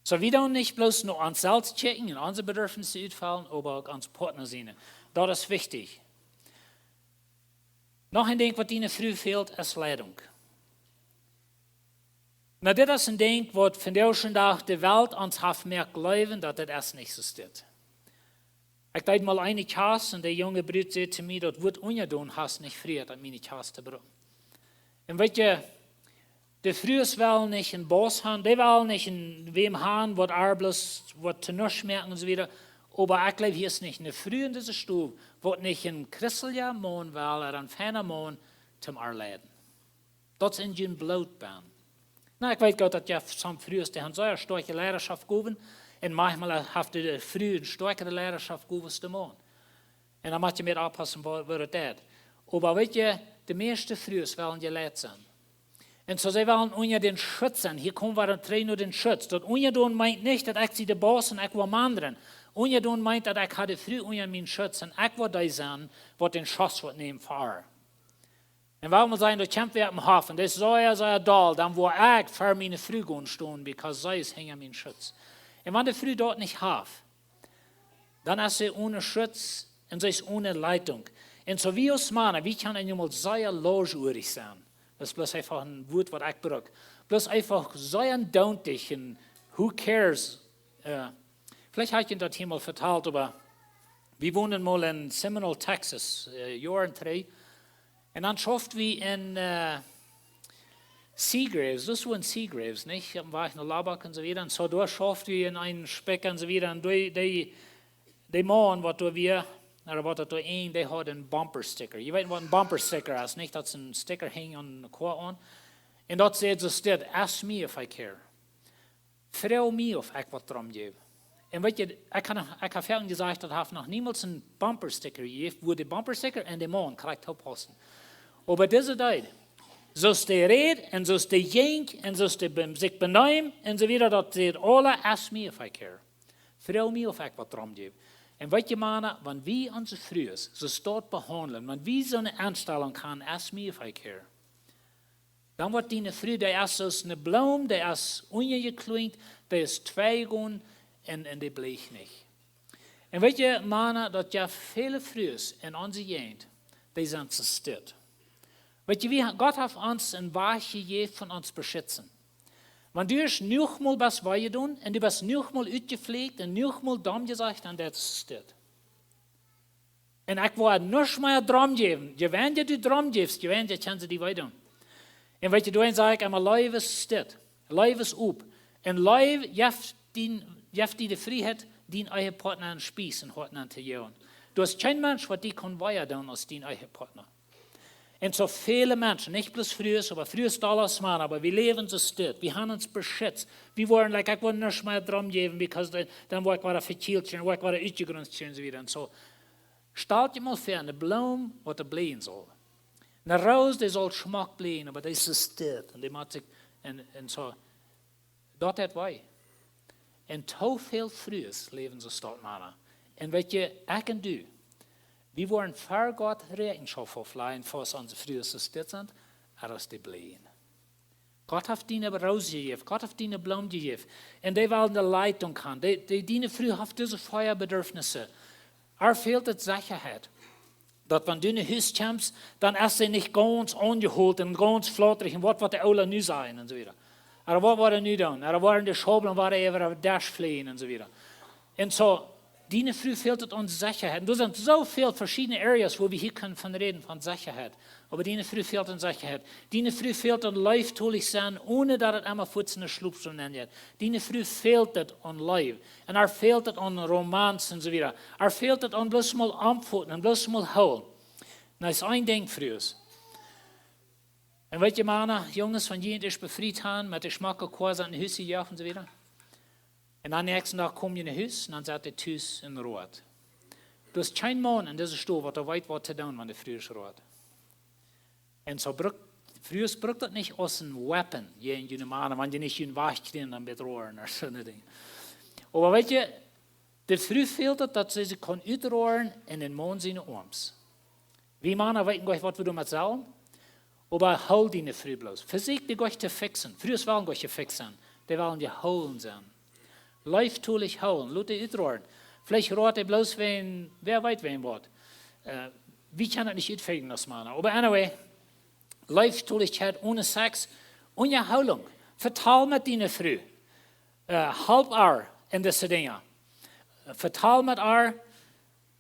Soo, wie doonen nich bloos no ons selfst kjikjen un onse Bedürfnisse utfellen, oba uk ons Partner siene. Daut es wichtich. Noch een Dinkj, waut diene Fru fält, es Leidunk. Nu, dit es een Dinkj, waut vondoag dän Dach de Welt ons haft moakt jleewen, daut dit es nich soo steit. Ekj deed mol eene Kjast un de junge Brut säd to mie, daut Wuat unjadon hast nich Frieheit, om miene Kjast to brucken. Un weet jie, de Frues wellen nich een Boss han, dee wellen nich een wäm han, waut äa bloos waut to nuscht moakt un soo wieda. Oba ekj jleew, hia es nich eene Fru en dise Stow, waut nich een christelja Maun well, ooda een feina Maun, toom äa leiden. Daut es en jun Bloot benn. Nu, ekj weet goot, daut jie soone Frues, dee han sea stoakje Leidaschoftgowen. Un maunchmol haft de Fru eene stoakjere Leidaschoftgow aus de Maun. Un dan mott jie mea oppaussen, woo, woo daut deit. Oba weet jie, de mieeschte Frues wellen jeleit sennen. Un soo, see wellen unja dän Schutz sennen. Hia komen wie dan trigj no dän Schutz. Daut unjadon meent nich, daut ekj sie de Boss un ekj woa mandren. Unjadon meent, daut ekj ha de Fru unja mienen Schutz un ekj woa dee sennen, waut dän Schoss woat nämen fa äa. Un wuarom sajen, daut kjemt wäa oppem Hoff, un daut es soo, soo doll, dan woa ekj fa miene Fru gonen stonen, because see es unja mienen Schutz. Un wan de Fru daut nich haft, dan es see onen Schutz un see es onen Leidunk. Un soo wie aus Mana, wie kjennen eenjemol sea lausch sennen. Daut es bloos eefach een Wuat, waut ekj bruk. Bloos eefach sea doonlich un who cares? Äh, veleicht hab ekj daut hia mol vetalt, oba wie wonden mol en Seminole, Texas, äh, Joaren trigj. Un dan schauften wie en, äh, Seagraves, daut wia en Seagraves, nich? Oppem Wajch no Lubbock un soo wieda. Un soo, doa schauften wie en een Spikj un soo wieda. Un dee, dee, dee Maun, waut doa wia, ooda waut daut doa een, dee haud een Bumper Sticker. Jie weeten, waut een Bumper Sticker es, nich? Daut es een Sticker, henjt aun de Koa aun. Un daut sajcht soo steit, "Ask me if I care." Froag mie, auf ekj waut doarom jeef. Un weet jie, ekj ha, ekj ha väl jesajcht, daut haft noch niemols een Bumper Sticker jejäft, wua de Bumper Sticker un de Maun krakjt toop paussen. Oba dise deed, soo aus dee räd, un soo aus dee jinkj, un soo aus dee be-, sikj beneem, un soo wieda, daut säd aules, "Ask me if I care." Froag mie, auf ekj waut doarom jeef. Un weet jie, Mana, wan wie onse Frues soo stoakj behaundlen, wan wie soone Enstalunk han, "Ask me if I care." Dan woat diene Fru, dee es soo aus eene Bloom, dee es unjajekjleent, dee es twei jegonen un, un dee bleecht nich. Un weet jie, Mana, daut jeft väle Frues en onse Jäajent, dee sent soo stell. Weet jie, wie, Gott haft ons een Wajch jejäft, von ons beschitzen. Wan du ieescht noch mol best wee jedonen un du best noch mol utjeflieekjt un noch mol domm jesajcht, dan daut es stell. Un ekj woa nuscht mea doarom jäwen. Je weinja du doarom jefst, je weinja kjennen see die wee doonen. Un weet jie, doawäajen saj ekj emma, Leew es stell. Leew es op. Un Leew jeft dien, jeft die de Frieheit, dien Ehepartner een Spieß em Hoat aun to jäwen. Du hast kjeen Mensch, waut die kaun wea doonen aus dien Ehepartner. Un soo väle Menschen, nich bloos Frues, oba Frues dolla aus Mana, oba wie läwen soo stell, wie haben ons beschützt. Wie woaren, like, ekj woa nuscht mea drom jäwen, because dan, dan woa ekj wada vekjielt, dan woa ekj wada utjegrunzt, un soo wieda. Un soo, stalt junt mol väa, eene Bloom, waut doa bleien saul. Eene Roos, dee saul schmock bleien, oba dee es stell. Un dee moakt sikj, un, un soo, daut deit wee. Un too väl Frues läwen soo aus Mana. Un weet jie, ekj un du, wie woaren ver Gott Räakjenschoft auflajen, fa onse Frues soo stell sent, aus dee bleien. Gott haft die eene Roos jejäft, Gott haft die eene Bloom jejäft. Un dee well de Leitunk haben. Dee, dee, diene Fru haft dise vea Bedürfnisse. Ar fält et Sechaheit. Daut wan du no Hus kjemst, dan es see nich gaunz aunjeholt un gaunz flatrich un waut, waut de Oola nu sajen un soo wieda. Ooda waut woat hee nu doonen? Ooda woaren de Schaublen, woaren äwa dän Desch fleajen un soo wieda. Un soo, diene Fru fält et aun Sechaheit. Un doa sent soo väl veschiedne Areas, wua wie hia kjennen von räden, von Sechaheit. Oba diene Fru fält aun Sechaheit. Diene Fru fält aun leeftolich sennen, onen daut et emma fuaz enne Schlupstow nenjeit. Diene Fru fält et aun Leew. Un ar fält et aun Romanz un soo wieda. Ar fält et aun bloos mol aunfoten un bloos mol hoolen. Un daut es een Dinkj, Frues. Un weet jie, Mana, Junges, wan jie junt befriet haben, met de schmocke Koa sent no Hus jejoacht un soo wieda. Un dan dän näakjsten Dach kome jie no Hus un dan sent dee tus en Roat. Doa es kjeen Maun en dise Stow, waut doa weet, waut to doonen, wan de Fru es roat. Un soo brukt, Frues, brukt daut nich aus een weapon, jie un june Mana, wan jie nich jun Wajch kjrieen, dan bät roaren, ooda soone Dinja. Oba weet jie, de Fru fält et, daut see sikj kaun utroaren en dän Maun siene Oarms. Wie Mana weeten nich, waut wie doamet sellen, oba hool diene Fru bloos. Vesieekj dee nich to fixen. Frues wellen nich jefixt sennen. Dee wellen jehoolen sennen. Leeftolich hoolen. Lot dee utroaren. Veleicht roat dee bloos wäajen, wäa weet wäajen waut. Äh, wie kjennen daut nich utfinjen aus Mana. Oba anyway, Leeftolichkjeit onen Sex, Unjahoolunk. Vetal met diene Fru. Äh, halp ar en dise Dinja. Vetal met ar,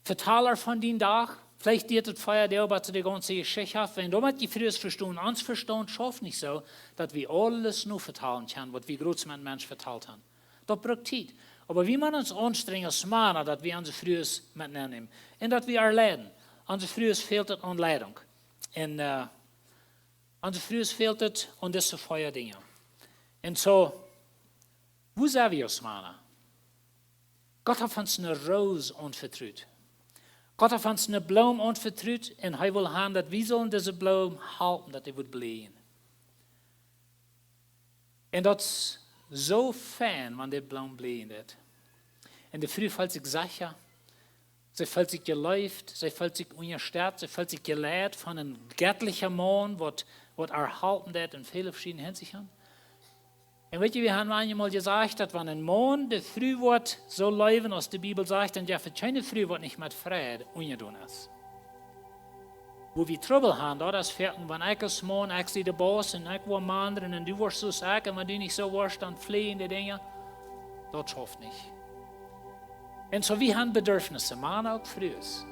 vetal ar von dien Dach. Veleicht diet et vea Doag, bat see de gaunze Jeschicht haft. Wan doamet jie Frues vestonen, ons Vestaunt schauft nich soo, daut wie aules nu vetalen kjennen, waut wie groots met Mensch vetalt haben. Daut brukt Tiet. Oba wie motten ons aunstrenjen aus Mana, daut wie onse Frues met nenämen. Un daut wie ar leiden. Onse Frues fält et aun Leidunk. Un, äh, onse Frues fält et aun dise vea Dinja. Un soo, woo sent wie aus Mana? Gott haft ons eene Roos aunvetrut. Gott haft ons eene Bloom aunvetrut un hee well haben, daut wie sellen dise Bloom halpen, daut dee woat bleien. Un daut es soo fein, wan dee Bloom bleien deit. Un de Fru fält sikj secha. See fält sikj jeleeft, see fält sikj unjastett, see fält sikj jeleit von een jettlicha Maun, waut, waut ar halpen deit en väle veschiedne Hinsichten. Un weet jie, wie haben eenjemol jesajcht, daut wan een Maun de Fru woat soo leewen, aus de Bibel sajcht, dan jeft et kjeene Fru, waut nich met Freid unjadonen es. Wua wie Trubbel haben, daut es foaken, wan ekj aus Maun, ekj sie de Boss un ekj woa Mana un du woascht soo sajen, un wan du nich soo woascht, dan fleajen de Dinja. Daut schauft nich. Un soo, wie haben Bedürfnisse, Mana uk Frues.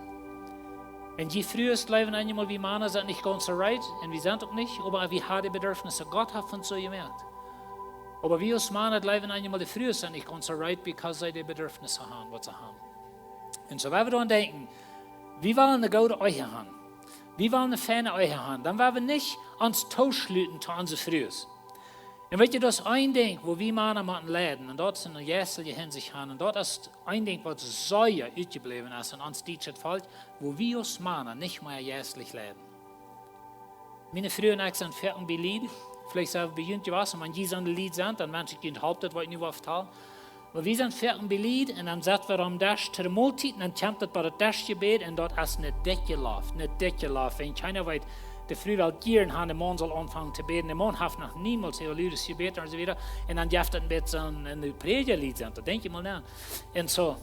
Un jie Frues jleewen eenjemol, wie Mana sent nich gaunz soo right, un wie sent uk nich, oba wie haben de Bedürfnisse, Gott haft ons soo jemoakt. Oba wie aus Mana jleewen eenjemol, de Frues sent nich gaunz soo right, because see de Bedürfnisse haben, waut see haben. Un soo, wan wie doaraun denkjen, wie wellen eene goode Ehe haben, wie wellen eene feine Ehe haben, dan woa wie nich ons tooschluten to onse Frues. Un weet jie, daut es een Dinkj, wua wie Mana motten leiden, un daut es en jeistelje Hinsicht haben, un daut es een Dinkj, waut sea utjebläwen es en ons dietschet Volkj, wua wie aus Mana nich mea jeistlich leiden. Miene Fru un ekj sent foaken bie Lied, veleicht sent wie bie junt jewast, wan jie soone Lied sent, dan mensch ekj junt halpt daut, waut ekj nu woa vetalen. Oba wie sent foaken bie Lied, un dan sett wie aum Desch to de Moltiet, un dan kjemt et bie daut Deschjebäd, un daut es een dikjet Loff, een dikjet Loff. Un kjeena weet, de Fru well jieren haben, de Maun saul aunfangen to bäden. De Maun haft noch niemols soo ludes jebät un soo wieda. Un dan jeft et een bät soo een, een Prädjalied sent, daut denkj jie mol aun. Un soo,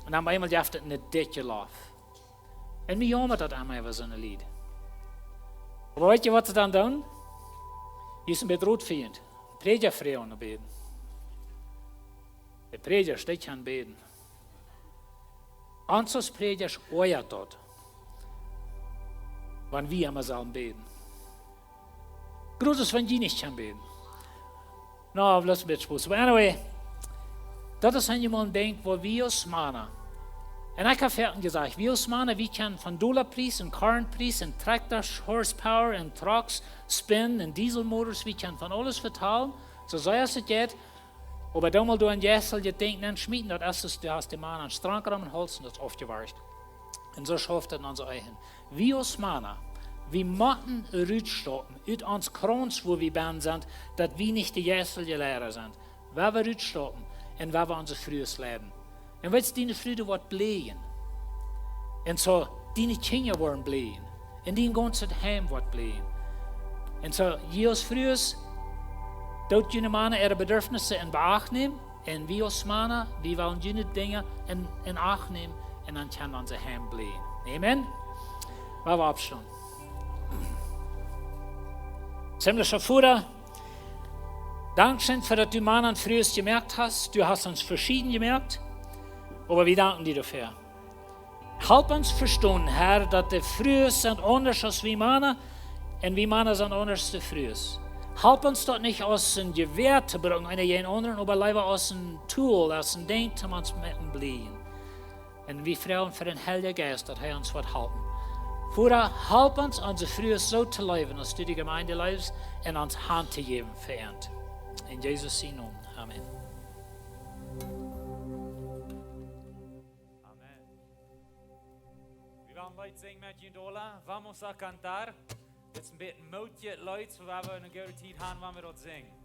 un dan opp eemol jeft et een dikjet Loff. Un mie jaumat daut aun mie, waut soone Lied. Oba weet jie, waut see dan doonen? Hia es een bät root fa junt. Prädja froagen no bäden. De Prädja steit aun bäden. Ons aus Prädjasch oajat daut, wan wie emma sellen bäden. Grootes, wan jie nich kjennen bäden. No, lass een bät Spos. But anyway, Daut es een Dinkj, wua wie aus Mana, un ekj hab foaken jesajcht, wie aus Mana, wie kjennen von Dollarpries un Kornpries un Trakjtasch, Horsepower un Trucks, Spinnen un Dieselmotors, wie kjennen von aules vetalen, soo sea aus et jeit, oba dan mol doa een jeisteljet Dinkj nenschmieten, daut es, du hast dän Mana aum Strank rom un haulst am, daut es aufjewarcht. Un soo schauft daut en onse Eehen. Wie aus Mana, wie motten rutstoppen ut ons Krauns, wua wie bennen sent, daut wie nich de jeistelje Leida sent. Wie woaren rutstoppen un wie woaren onse Frues leiden. Un weetst, diene Fru woat bleejen. Un soo, diene Kjinja woaren bleejen. Un dien gaunzet Heim woat bleejen. Un soo, jie aus Frues, doot june Mana äare Bedürfnisse en Beacht nämen. Un wie aus Mana, wie wellen june Dinja en, en Acht nämen. Un dan kjennen onse Heim bleejen. Amen. Woa wie oppstonen. Himmlischa Voda, dankscheen fa daut du Mana un Frues jemoakt hast. Du hast ons veschieden jemoakt. Oba wie danken die doafäa. Halp ons vestonen, Herr, daut de Frues sent aundasch aus wie Mana un wie Mana sent aundasch aus de Frues. Halp ons daut nich aus een Jewäa to brucken, eena jäajen dän aundren, oba leewa aus een Tool, aus een Dinkj, om ons met to bleejen. Un wie froagen fa dän Heiljen Jeist, daut hee ons woat halpen. Voda, halp ons, onse Frues soo to leewen, aus du de Jemeent leefst, un ons Haunt to jäwen fa an. En Jesus sienen Nomen. Amen. Amen. Wie wellen een Leet sinjen met junt aula. Vamos a cantar. Dit es een bät een moodjet Leet, soo wie wie eene goode Tiet haben, wan wie daut sinjen.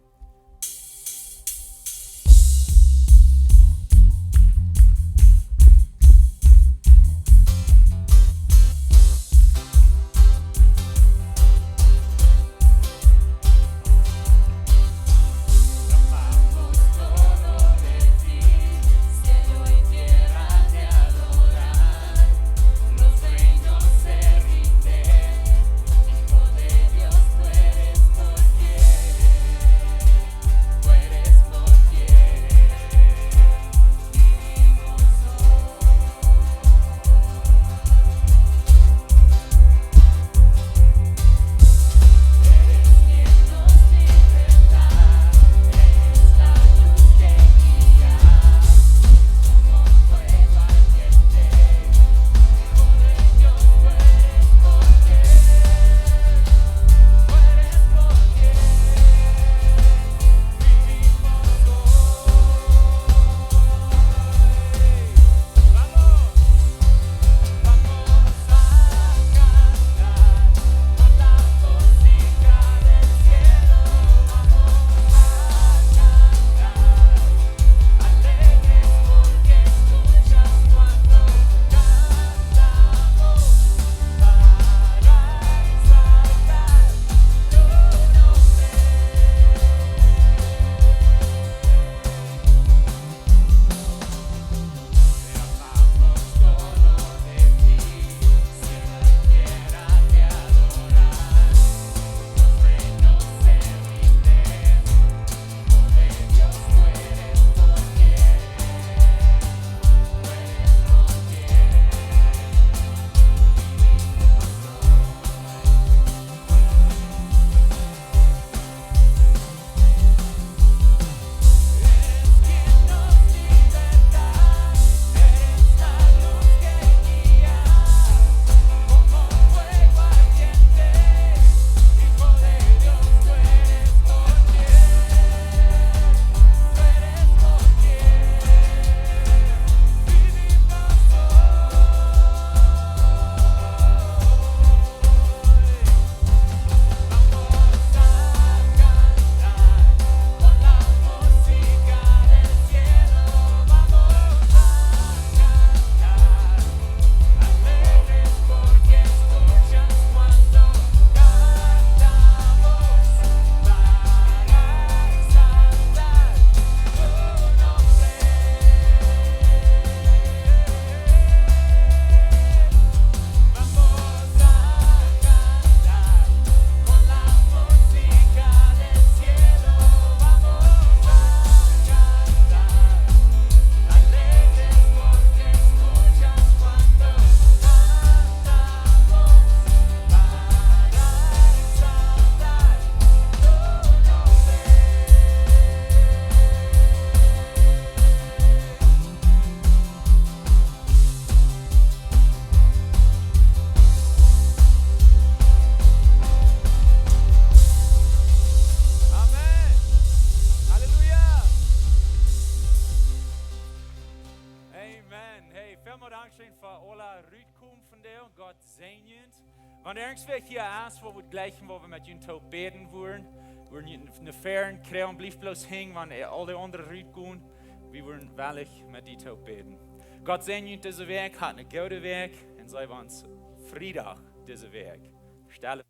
Rutkomen von doa, Gott säajen junt. Wan irjentwäa hia es, waut wudd jleichen, waut wie met junt toop bäden wudden, wudden junt no väaren kjrieen, blieft bloos hinjen, wan aul de aundre rutgonen. Wie wudden wellich met die toop bäden. Gott säajen junt dise Wäakj, hat eene goode Wäakj un seenen wie ons Friedach dise Wäakj. Stelle